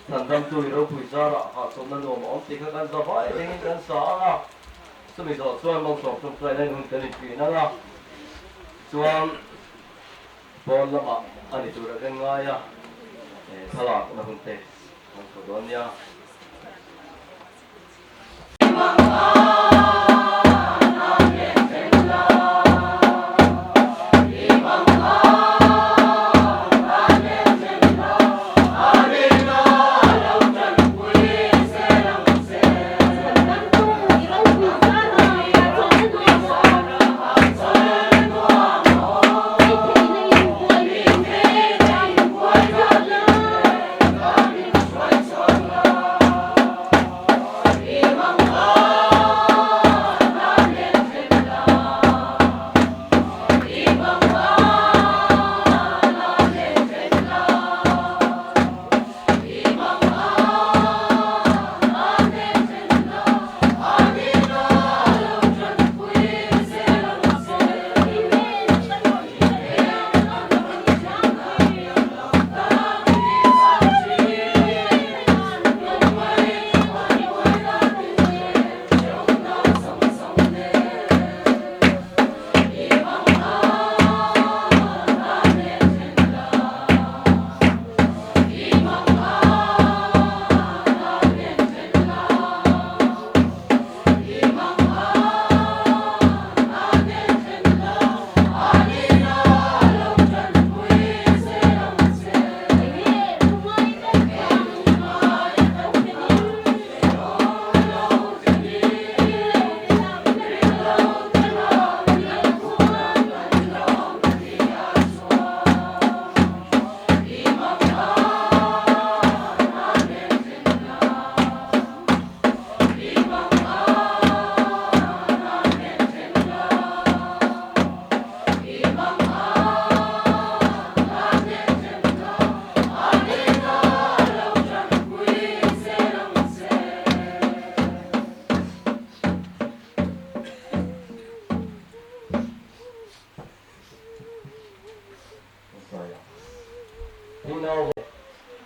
Chhandamtu i ropui zarah hahchawlhna nuam a awm tih kha kan za vai rengin kan sa ang a, chumi zawh chuan malsawm ṭawngṭaina in hun kan inṭin ang a, chuan pawn lamah a ni tura kan ngai a, thlalakna hun te kan chho dawn nia.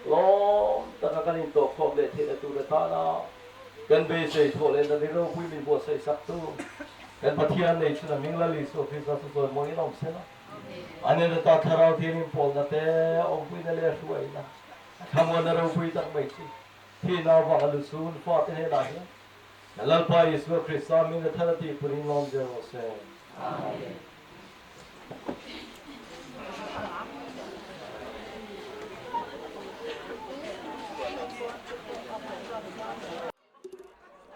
Lawm taka kan intawhkhawm leh theihna tur atana kan beisei thawh leh na ni ropui min buatsaih saktu kan Pathian nei chhun a hming Lal Isua Krista chu chawimawiin awm se la. A nena ta thlarau thiangin pawlna te, awmpuina leh hruaina, thlamuanna ropui tak mai chu thihna avanga luchhun fate hnenah hian Lalpa Isua Krista hming a thar a tihpunin lawm zel rawh se. Amen.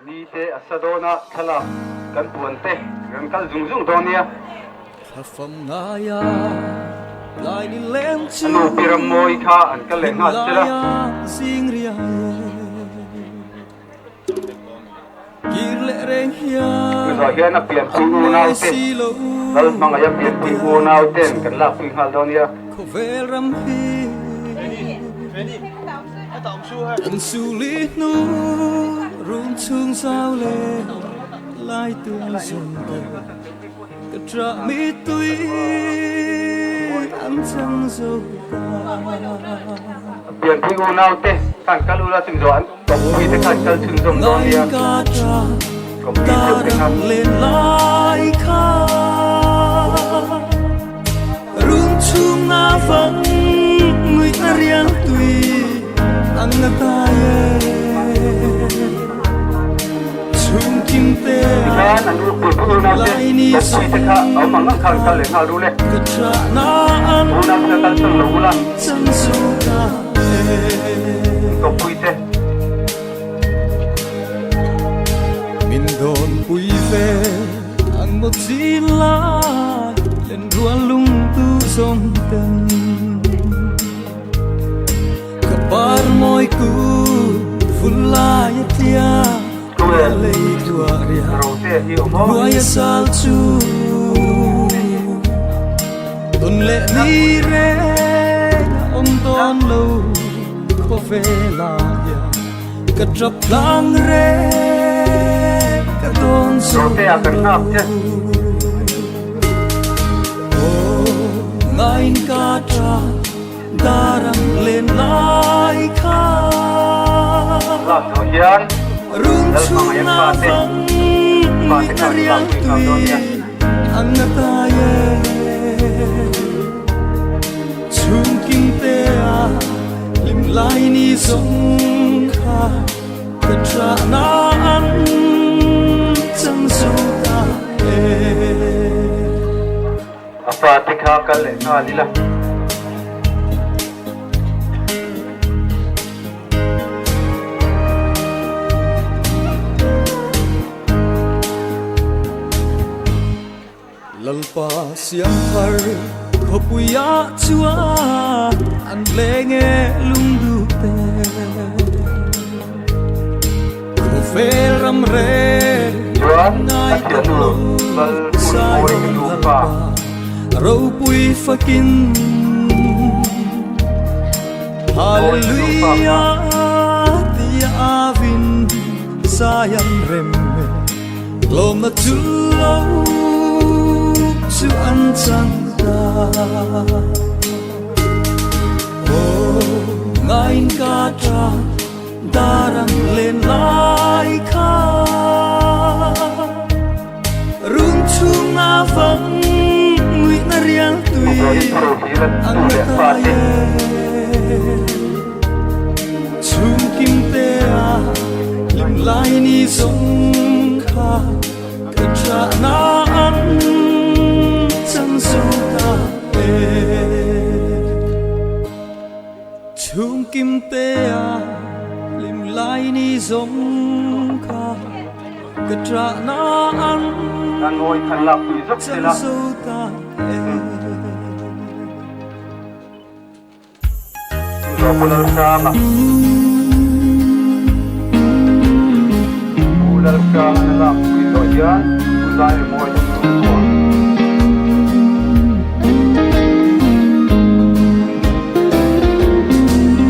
Ni te a sa dawn a, thlalak kan puan te kan kal zung zung dawn nia. A nu Pi Rammawi kha an kal leh nghal sela. Chuzawh hian a pianpui unau te, Lal hmangaih a pianpui unau ten kan lakpui nghal dawn nia. Pianpui unau te khan kal ula chumi zawh an kawppui te khan kal chhunzawm dawn nia. Kawppui theuh te khan. Tikhan an u pui pui unau te kawppui te kha a awm ang ang khan kal leh nghal ru le. Unau te kha kal chang lo ula. Kawppui te. Min dawn pui ve ang maw chin lai len rual lung tu zawng ten ka par mawi ku vul lai a tia lei tuah ria hnuai a sal chu tawn leh ni reng a awm dawn lo khawvel ah hian ka tap tlang reng ka dawn zo lo aw ngain ka tap dar ang len lai kha Lak zawh hian run Lalhmangaih chhung a fate vang fate nguih kha na an rial lakpui nghal tui dawn nia. ang a tai e chhung kim te a hlim lai ni zawng kha ka tha na an chang zo ta e. A fate kha kal leh nghal ila. Lalpa siam thar khawpuiah chuan an leng e lungduh te. Khawvel ram reng Chuan a ngai tawh thiannu lo Lal Zion Hmunmawi ka Lalpa nupa. ropui fakin Mawi ka nupa kha. Hallelujah tia avin Zion rem e tlawmna chu lo chu an chang ta. Aw ngain ka ta dar ang len lai kha run chhung a vang nguih na rial tui ang na tai e chhung kim te a hlim lai ni zawng kha ka tha na an chang zo ta e. Chhung kim te a hlim lai ni zawng kha ka tha na an An ngawi khan lak pui zawk chang sela. zo ta e. Chungzawh Pu Lalsanga Pu Lalsanga na lak pui zawh hian Pu Zairimawi te chhungkua.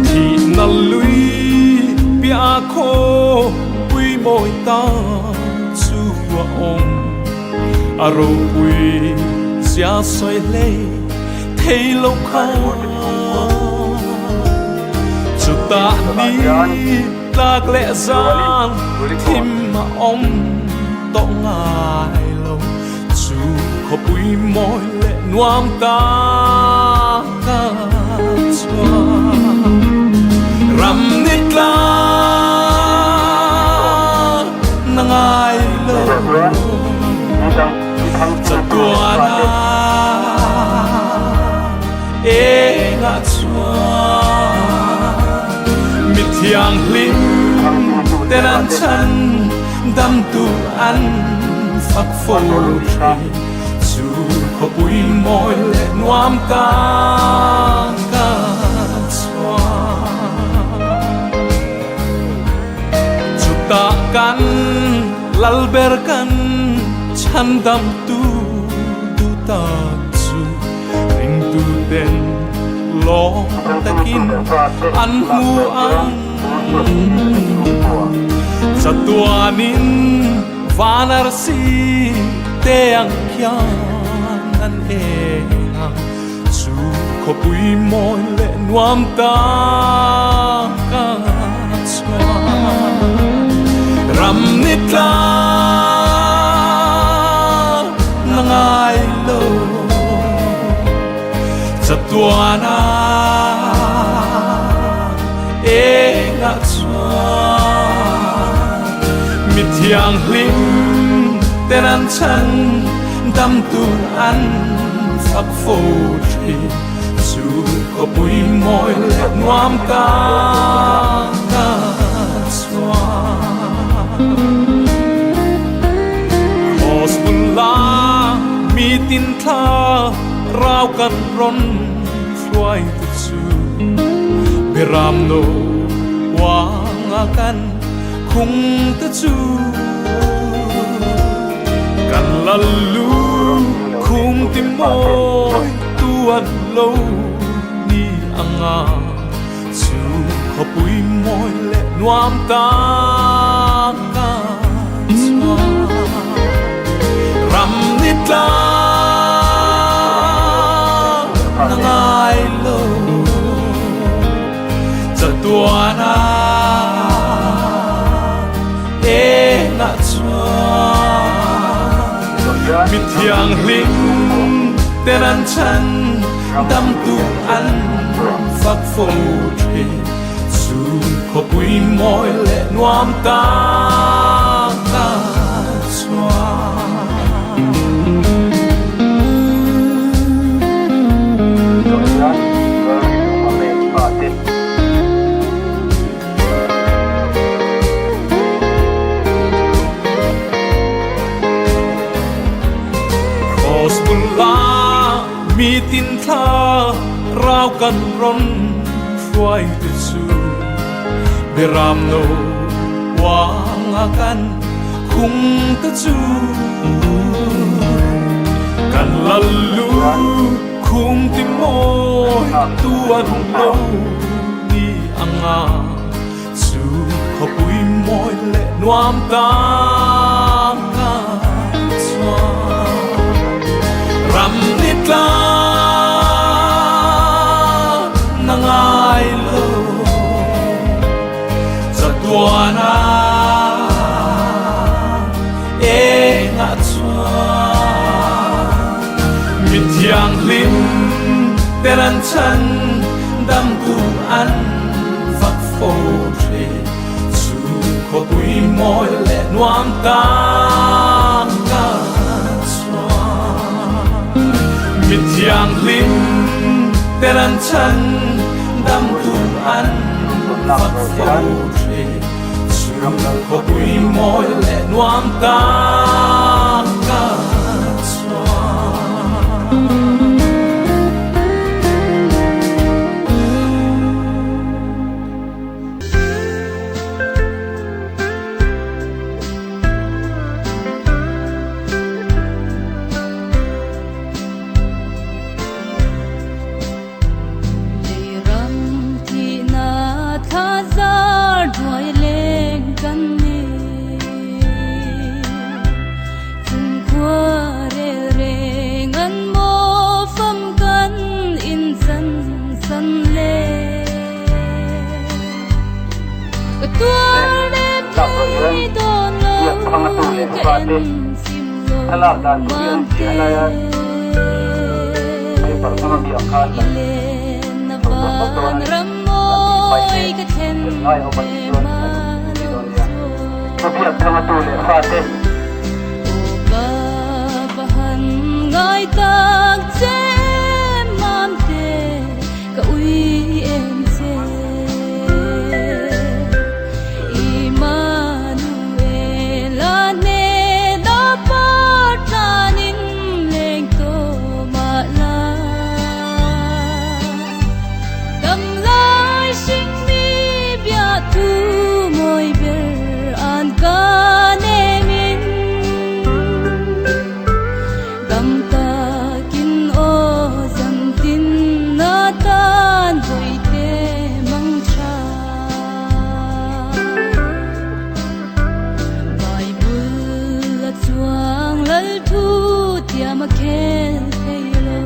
Thihna lui piah khaw pui mawi ta chu a awm, a ropui zia sawi hlei thei lo kha. Chutah ni tlak leh zan thim a awm tawh ngai lo, chu khawpui mawi leh nuam tak a chuan ram ni tlak na ngai lo. Chatuana engah chuan mi thianghlim ten an chhan dam tu an fak fo thin chu khawpui mawi leh nuam tak a chuan chutah kan lal ber kan chhan dam tu duh tak chu ringtu ten lawm takin an hmu ang. Chatuanin van arsi te ang khian an eng ang chu khawpui mawi leh nuam tak a chuan ram ni tlang na ngai lo chatuana engah chuan mi thianghlim ten an chhan dam tu an fak fo thin chu khawpui mawi leh nuam ta ka chuan Cross bula mi tin thla rau kan rawn hruai te chu Beram no uanga kan khung te chu Kan lal lu khung ti mawi tu an lo ni anga chu khawpui mawi leh nuam ta ka chuan Ram ni tlang a ngai lo chatuana engah chuan mi thianghlim ten an chhan dam tu an fak fo thin chu khawpui mawi leh nuam ta ka chuan. Cross bula mi tin thla rau kan rawn hruai te chu Beram no uanga kan khung te chu Kan lal lu khung ti mawi tu an lo ni anga chu khawpui mawi leh nuam ta ka chuan Ram ni tlang a ngai lo chatuana engah chuan mi thianghlim ten an chhan dam tu an fak fo thin chu khawpui mawi leh nuam ta ka chuan mi thianghlim ten an chhan dam tu an fak fo thin chu khawpui mawi leh nuam ta ka chuan. Lei ram thihna thla zar hnuai leng kan ni. Chung khua rel reng an maw fam kan in chan san le. Ka tuar lem thei dawn lo ka en chim lo mamte. I len na van ram mawi ka thlen ve ma lo chuan. Aw ka va han ngai tak che mamte ka ui em che. Immanuela hnena par tlanin leng tawh mah la. Dam lai hring mi bia thu mawi ber an ka nemin. Dam takin aw zan tin na tan vawi te mang tha. Bible a chuang lal thu tiam a khel thei lo.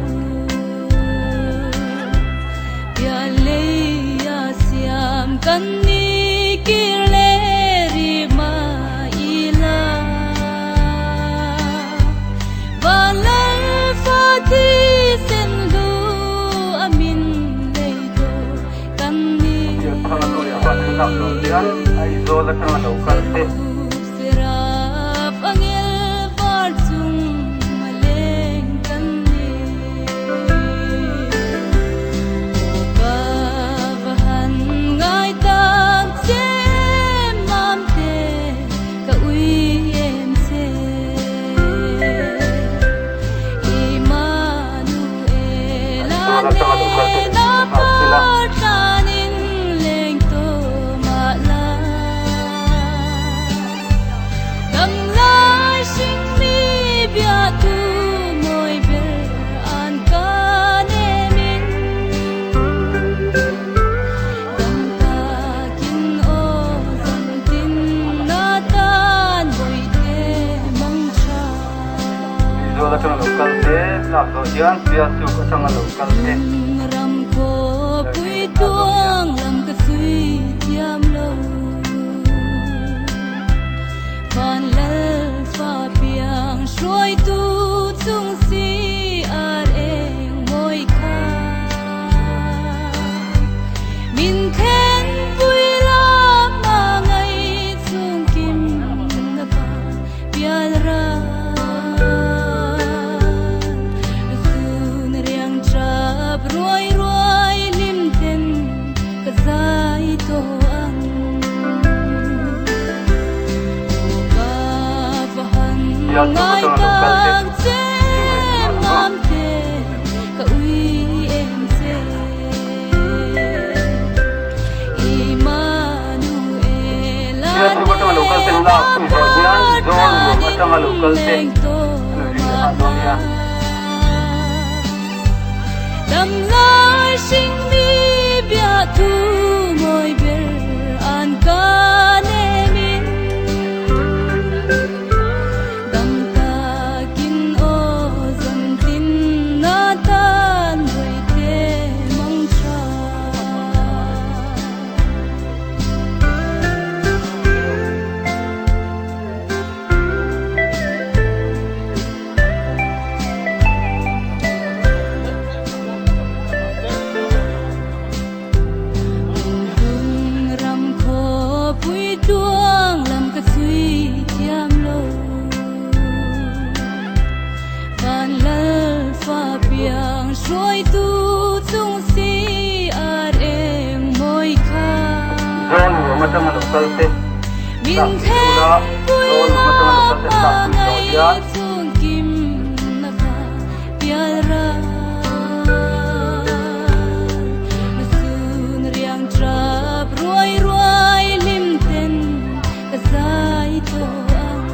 Pian lei a siam kan ni kir leh ri mah ila. Van lal fa thi sen lu a min lei tawh kan ni. Serap angel var Aizawl atanga lo kal te nena nen nghak sela. par tlanin leng tawh mah la. Dam lai hring mi biahtu mawi ber an ka nemin. Dam takin aw zan tin na tan bawihte mang tha. Aizawl atanga lo kal te lak zawh hian Sialsuk atanga lo kal te Ram khawpui lo nghak dawn nia. tuang lam ka chhui thiam lo. Van lal fa piang hruaitu chung si ar eng mawi kha. Min then pui la hmangaih chung kim na pa pial ral. Sun riang tap ruai ruai lim ten ka zai tawh ang. Aw ka va han Sialsuk ngai atanga lo kal te tak che zing leh nghal ang aw. mam te ka ui em che. Immanuela Sialsuk atanga lo kal ten nena lak pui zawh hian par Zawlnuam tlanin atanga lo kal te leng tawh an lo zing leh mah nghal dawn la. nia. Dam lai hring mi biahtu mawi ber an ka nemin. Dam takin aw zan tin na tan bawihte mang tha. Lung ram khawpui tuang lam ka chhui thiam lo. Van lal fa piang hruaitu chung si ar eng mawi kha. Zawlnuam atanga lo kal te Min lak pui ula, then pui Zawlnuam la atanga lo kal ten lak pui zawh hmangaih hian chung kim na va pial ral. Sun riang tap ruai ruai lim ten ka zai tawh ang.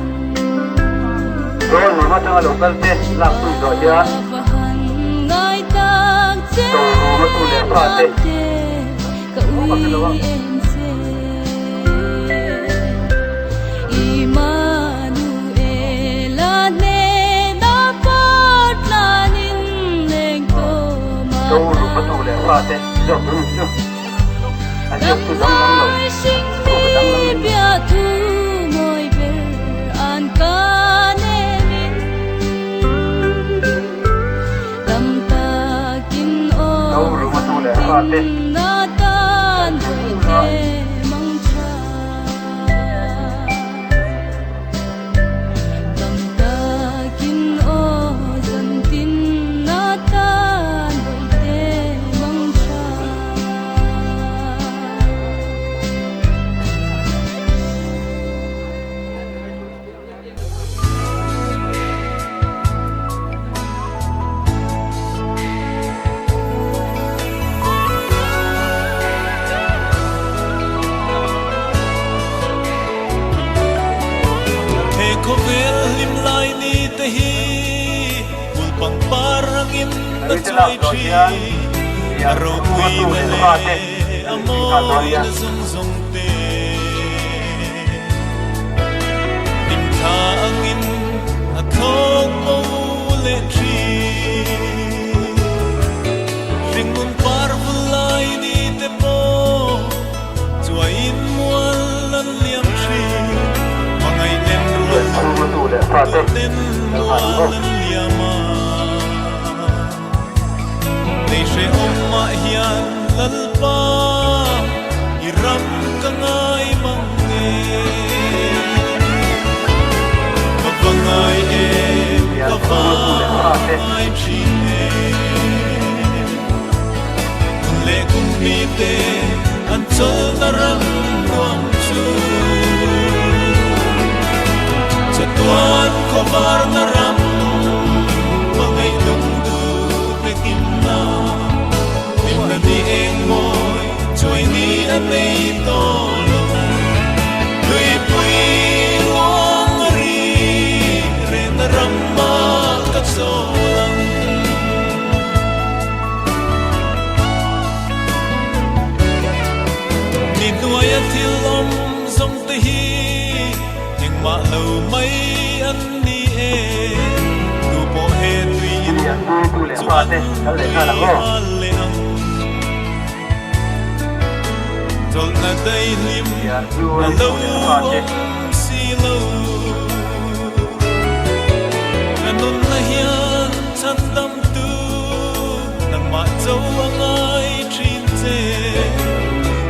Zawlnuam atanga lo kal te lak pui zawh hian Ka va han ngai tak che Chawruma tu leh fa te mamte ka Aw ka hre lo ui ang. em che. Immanuela nena par tlanin leng tawh mah Chawruma la. tu leh fa te zawk tur chu a Dam ziak tu danglam lo lai hring thu mi ka danglam lo. biahtu mawi ber an ka nemin. Dam takin aw Chawruma zan tu leh fa te tin na tan bawihte mang tha. Dam takin aw zan tin na tan bawihte mang tha. He khawvel hlim lai ni te hi bul pangpar angin a Hei te lak chuai zawh hian thin a Sialsuk ropui tu na leh fa te leh an a lo zing nghal dawn mawi nia. na zawng zawng te hlim thla angin a thlawk bo leh thin hringnun par vul lai ni te pawh chuaiin mual an liam thin hmangaih nen rual Sialsuk tu leh fa te duh ten kal nghal ang mual aw. an liam a nei hre awm mah hian lalpa i ram ka ngai mang nge ka va ngai em ka Sialsuk va tu leh fa te ngai thin em hun leh kum mi te an chawl na ram nuam chu chatuan khawvar na ram hmangaih lung du te kim na. Engmah lo mai an ni e, tupawh he tui in chu an tui hal leh ang. Chawlhna daihlim a lo awm si lo. Ka nunna hian chhandamtu nangmah cho a ngai thin che.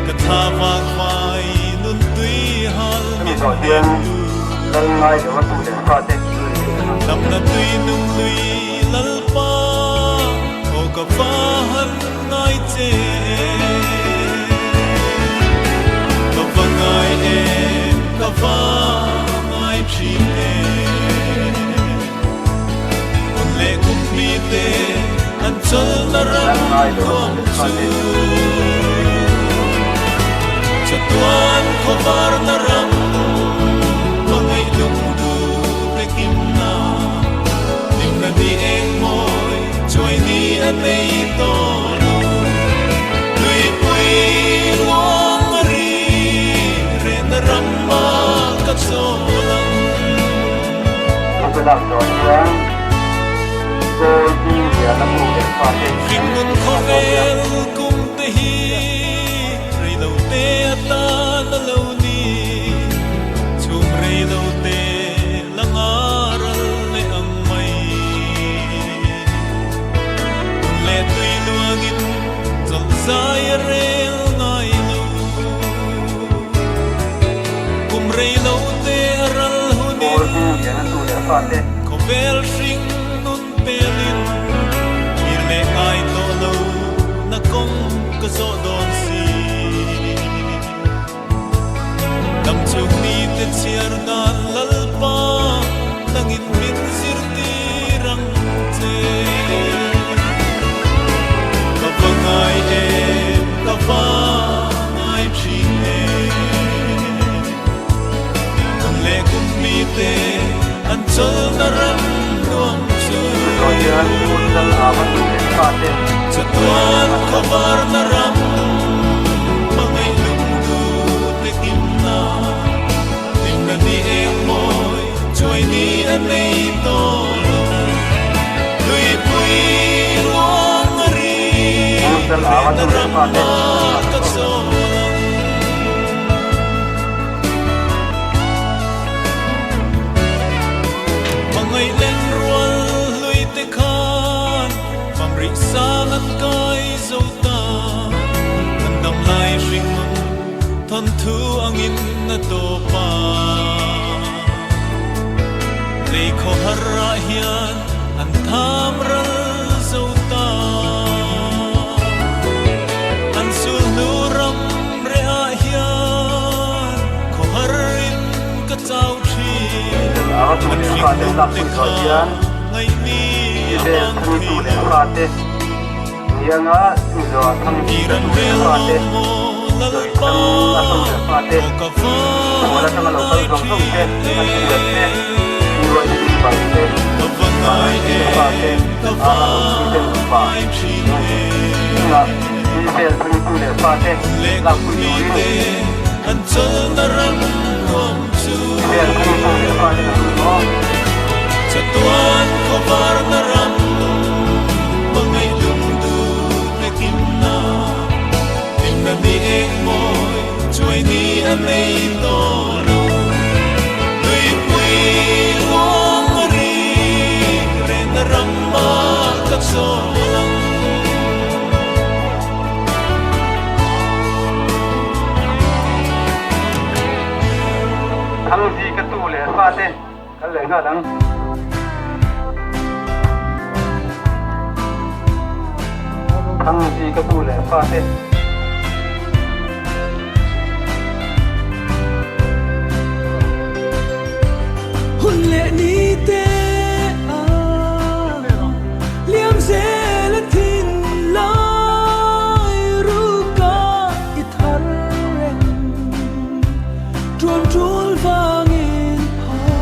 Ka thla vang vai nun tui hal min hnemtu. Damna tui nung lui Lalpa aw ka va han ngai che. Ka va ngai em, ka va ngai thin em. Hun leh kum mi te an chawlhna ram nuam chu. Chatuan khawvarna ram hmangaih lungdu te kimna hlimna ni eng mawi chuai ni a nei tawh lo. Tuipui ruang a ri rehna ram a ka chawl ang. Hringnun khawvel kum te hi reilo te atan a lo ni, chhum reilo te la nga ral leh ang mai. Hun leh tui luangin chawlh zai a rel ngai lo, kum reilo te a ral hunin khawvel hring nun pelin thlir leh ngai tawh lo na kawng ka zawh dawn si. Dam chhung ni te chhiar dan Lalpa nangin min zirtir ang che. Ka va ngai em, ka va ngai thin em. Kum leh kum mi te an chawlhna ram nuam chu. Chatuan khawvarna ram hmangaih lungdu te kimna hlimna ni eng mawi chuai ni a nei tawh lo. Tuipui ruang a ri rehna ram ah ka chawl ang. Hmangaih len rual hlui te khan famrih sang an kai zo ta. An dam lai hringnun thawnthu angin a tawp a. Lei khawhar ah hian an tham ral zo ta. An sul hnu ram reh ah hian khawhar in ka chau thin. An hringnun te kha ngaihni a bang thei lo. Tir an rel lawm maw Lalpa, aw ka va han ngai thin em. Ka va ngai em, ka va ngai thin em. Hun leh kum mi te an chawlhna ram nuam chu. Chatuan khawvarna ram hmangaih lungdu te kimna hlimna ni eng mawi chuai ni a nei tawh lo. Tuipui ruang a ri rehna ram ah ka chawl ang. Thangzi ka tu leh fate kal leh nghal ang. Thangzi ka tu leh fate. Hun leh ni te a liam zel a thin lai ruka i thar reng tuan tul vangin phai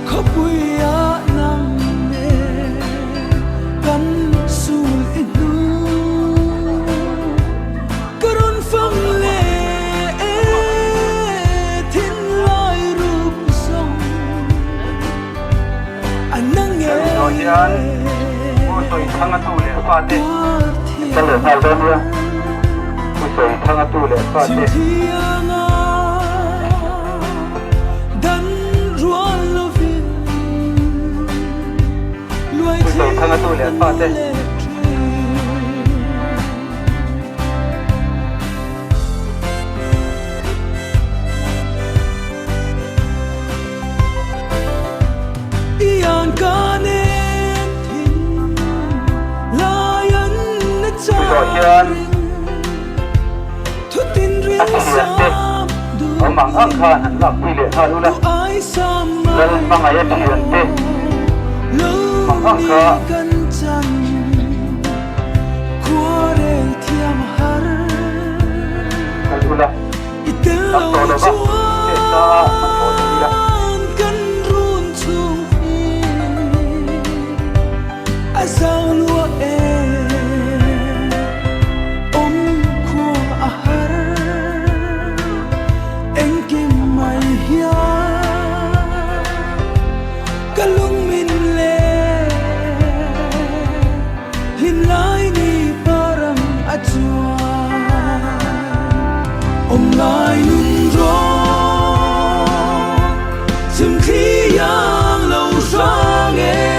khawpui ah nang nen kan sul i hnu ka rawn fang leh e thin lai ru. Kal leh nghal dawn nia, Pu Sawithanga tu leh fa te. Pu Sawithanga tu leh fa te. Chutah hian a thian te awm ang ang khan han lakpui leh nghal ula, Lal hmangaih a thian te mang ang kha. Kal ula. Tam tawh lo va, chet ta a hman tawh thei ila.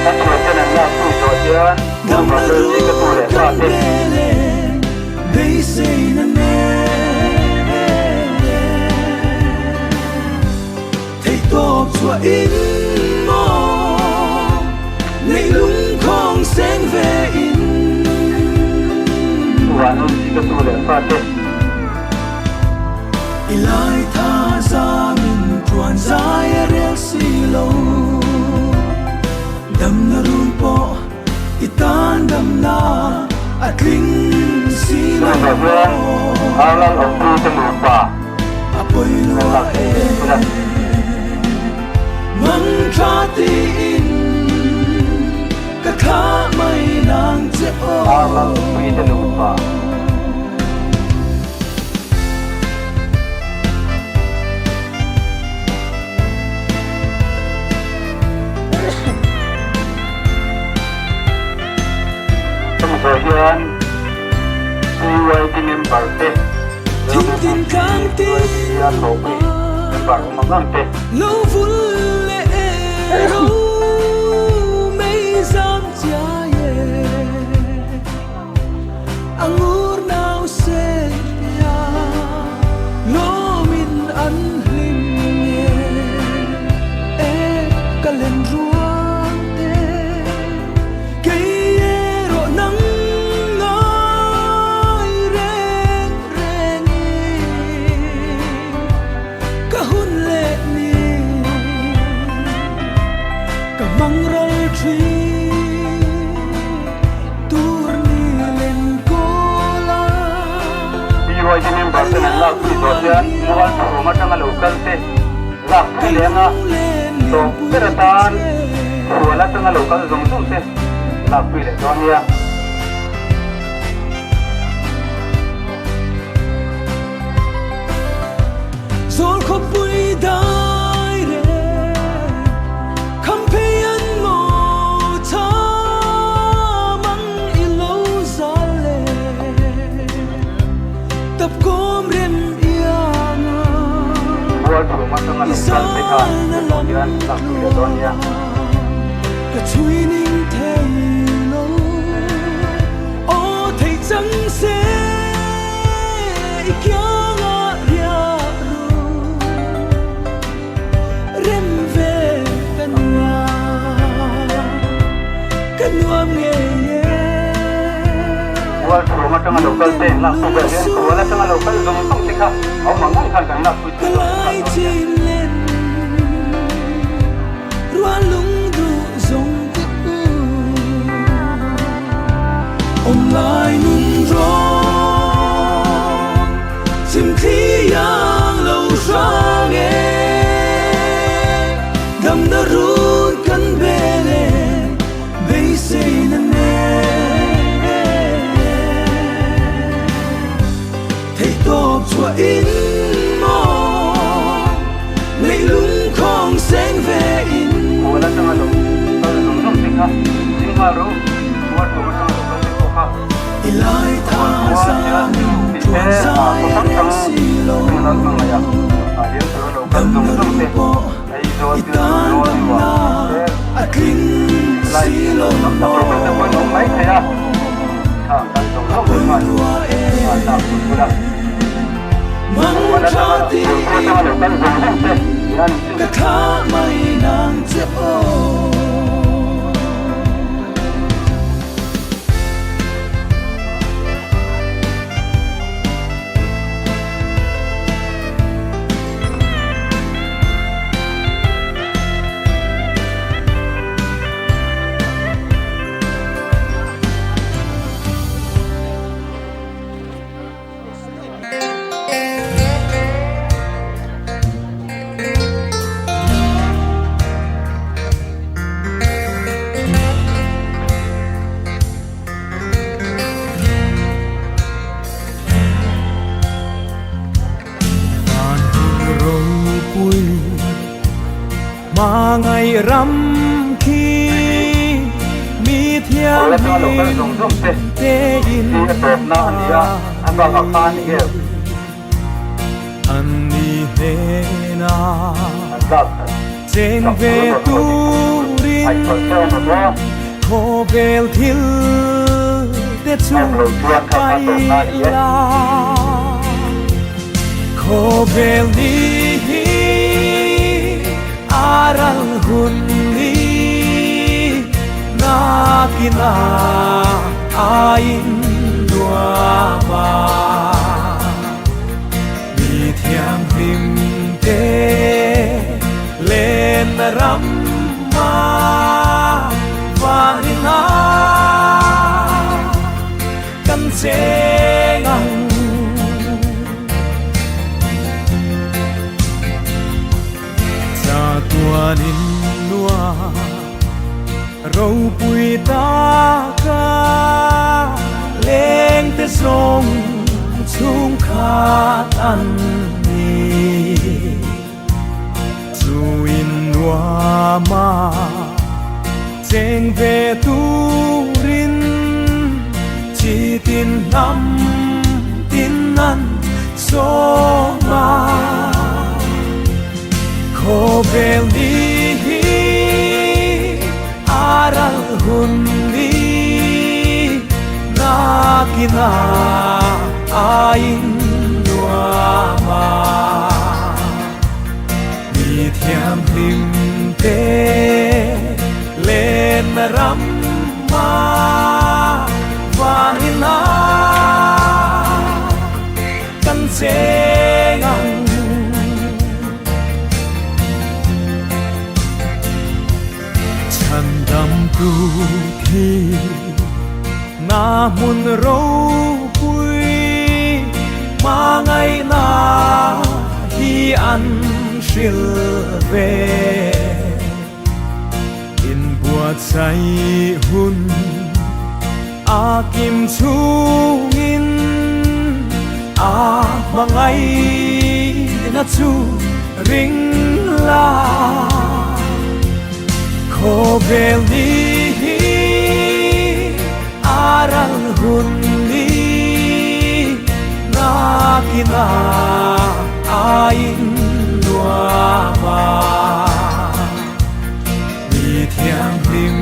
A thianten an lak pui tawh hian Pu Vanlalzi ka tu leh fa te. Vanlalzi ka tu leh fa te. Chuvah hian Arlal Awpui te nupa an lak theih ve thung a. Arlal Awpui te nupa. Hemi zawh hian PYD member te PYD a thawhpui member awm ang ang te. BYD member ten an lak pui zawh hian mual chhum atanga lo kal te lak pui leng a, tawp ber atan khual atanga lo kal zawng zawng te lak pui leh dawn nia. Mual chhum atanga lo kal te khan hetiang hian lak pui leh dawn nia. Mual chhum atanga lo kal te lak pui ber hian kual atanga lo kal zawng zawng te kha a awm ang ang khan kan lak pui thei dawn nghal dawn nia. Kual atanga lo kal zawng zawng te kha ding nghal rawh, mual chhum atanga lo kal te pawh kha. hrang reng hrang si lo atangin an hmangaih a, a liam tura lo dam kal zawng na zawng rul te pawh Aizawl i thil tan rawn dam nuam na te a tling lai si lo tam tak lo kal te pawh an awm mai thei a, khang kal zawng a zawng te pawi khan rua e an lak pui bul a. Mang Khual tha atanga tiin atanga lo kal zawng zawng te hian chu ka thla mai nang che aw. Van hun ropui mangai ram khi mi Khual atanga lo kal thianghlim zawng zawng te te in hi a tawpna a ni a, a bakah khan enge an ni hnena an lak chen sak ve tur a rawn haw tih chu turin a inphalh ṭeuh ang maw? khawvel thil te chu Ang lo chuan kha kha tawpna a ni e. paih la khawvel ni hi aral hun ni nakina ain nuama mi thianghlim te len ram ma vanina kan cheng ang cha tuanin nua ropui ta ka leng te song chung khat an ni chu in nua ma cheng ve turin chi tin nam tin an so ma khawvel ni hi aral hun ni nakina ain nuama mi thianghlim te len ram ma vanina kan cheng ang chan dam tu thi na mun ropui ma ngai na hi an hril ve in buat sai hun a kim chungin a mangai na chu ring la khawvel ni hi aral hun ni nakina ain nuama mi thianghlim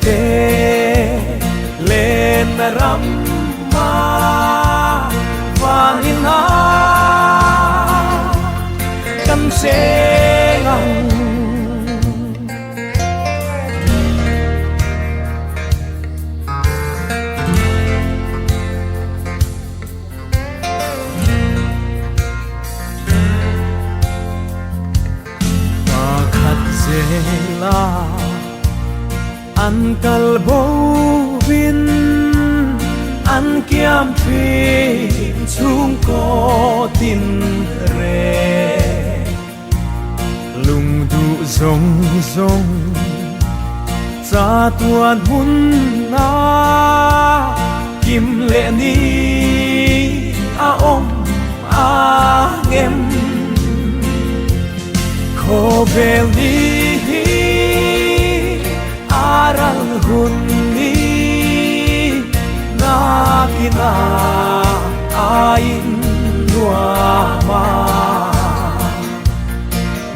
te len ram ma vanina kan cheng ang pakhat zela an kal bo vin an kiam thin chung ko tin re lung du zong zong cha tuan hun na kim le ni a om a ngem khawvel ni hi aral hun ni nakina ain nuama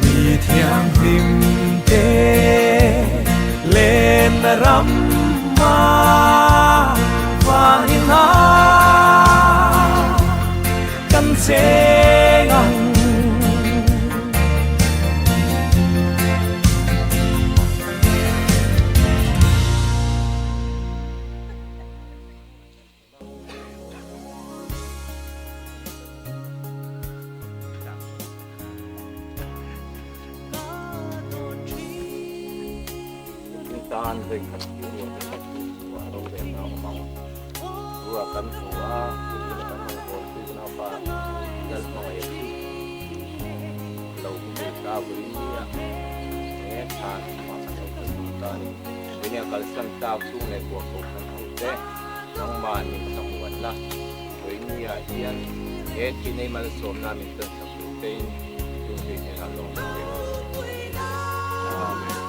mi thianghlim te lenna ramma vaina kan cheng ang. Tan vei khat hi ruah te khat chu chhuah ro ve na awm ang. Ruah kan hmu a, tui kan rawn hawn pui kan haupa lal hmangaih a chu lo hmu thei ta vawiin nia he thlan chungah kan lo kal tur ta a ni. Vawiin a kalsan tlak chhung leh buah ko kan ho te nangmah min thlamuan la, vawiin nia hian he thinei malsawmna min tawn sak tur tein i chung tui hnenah lawm ka pe ang. Amen.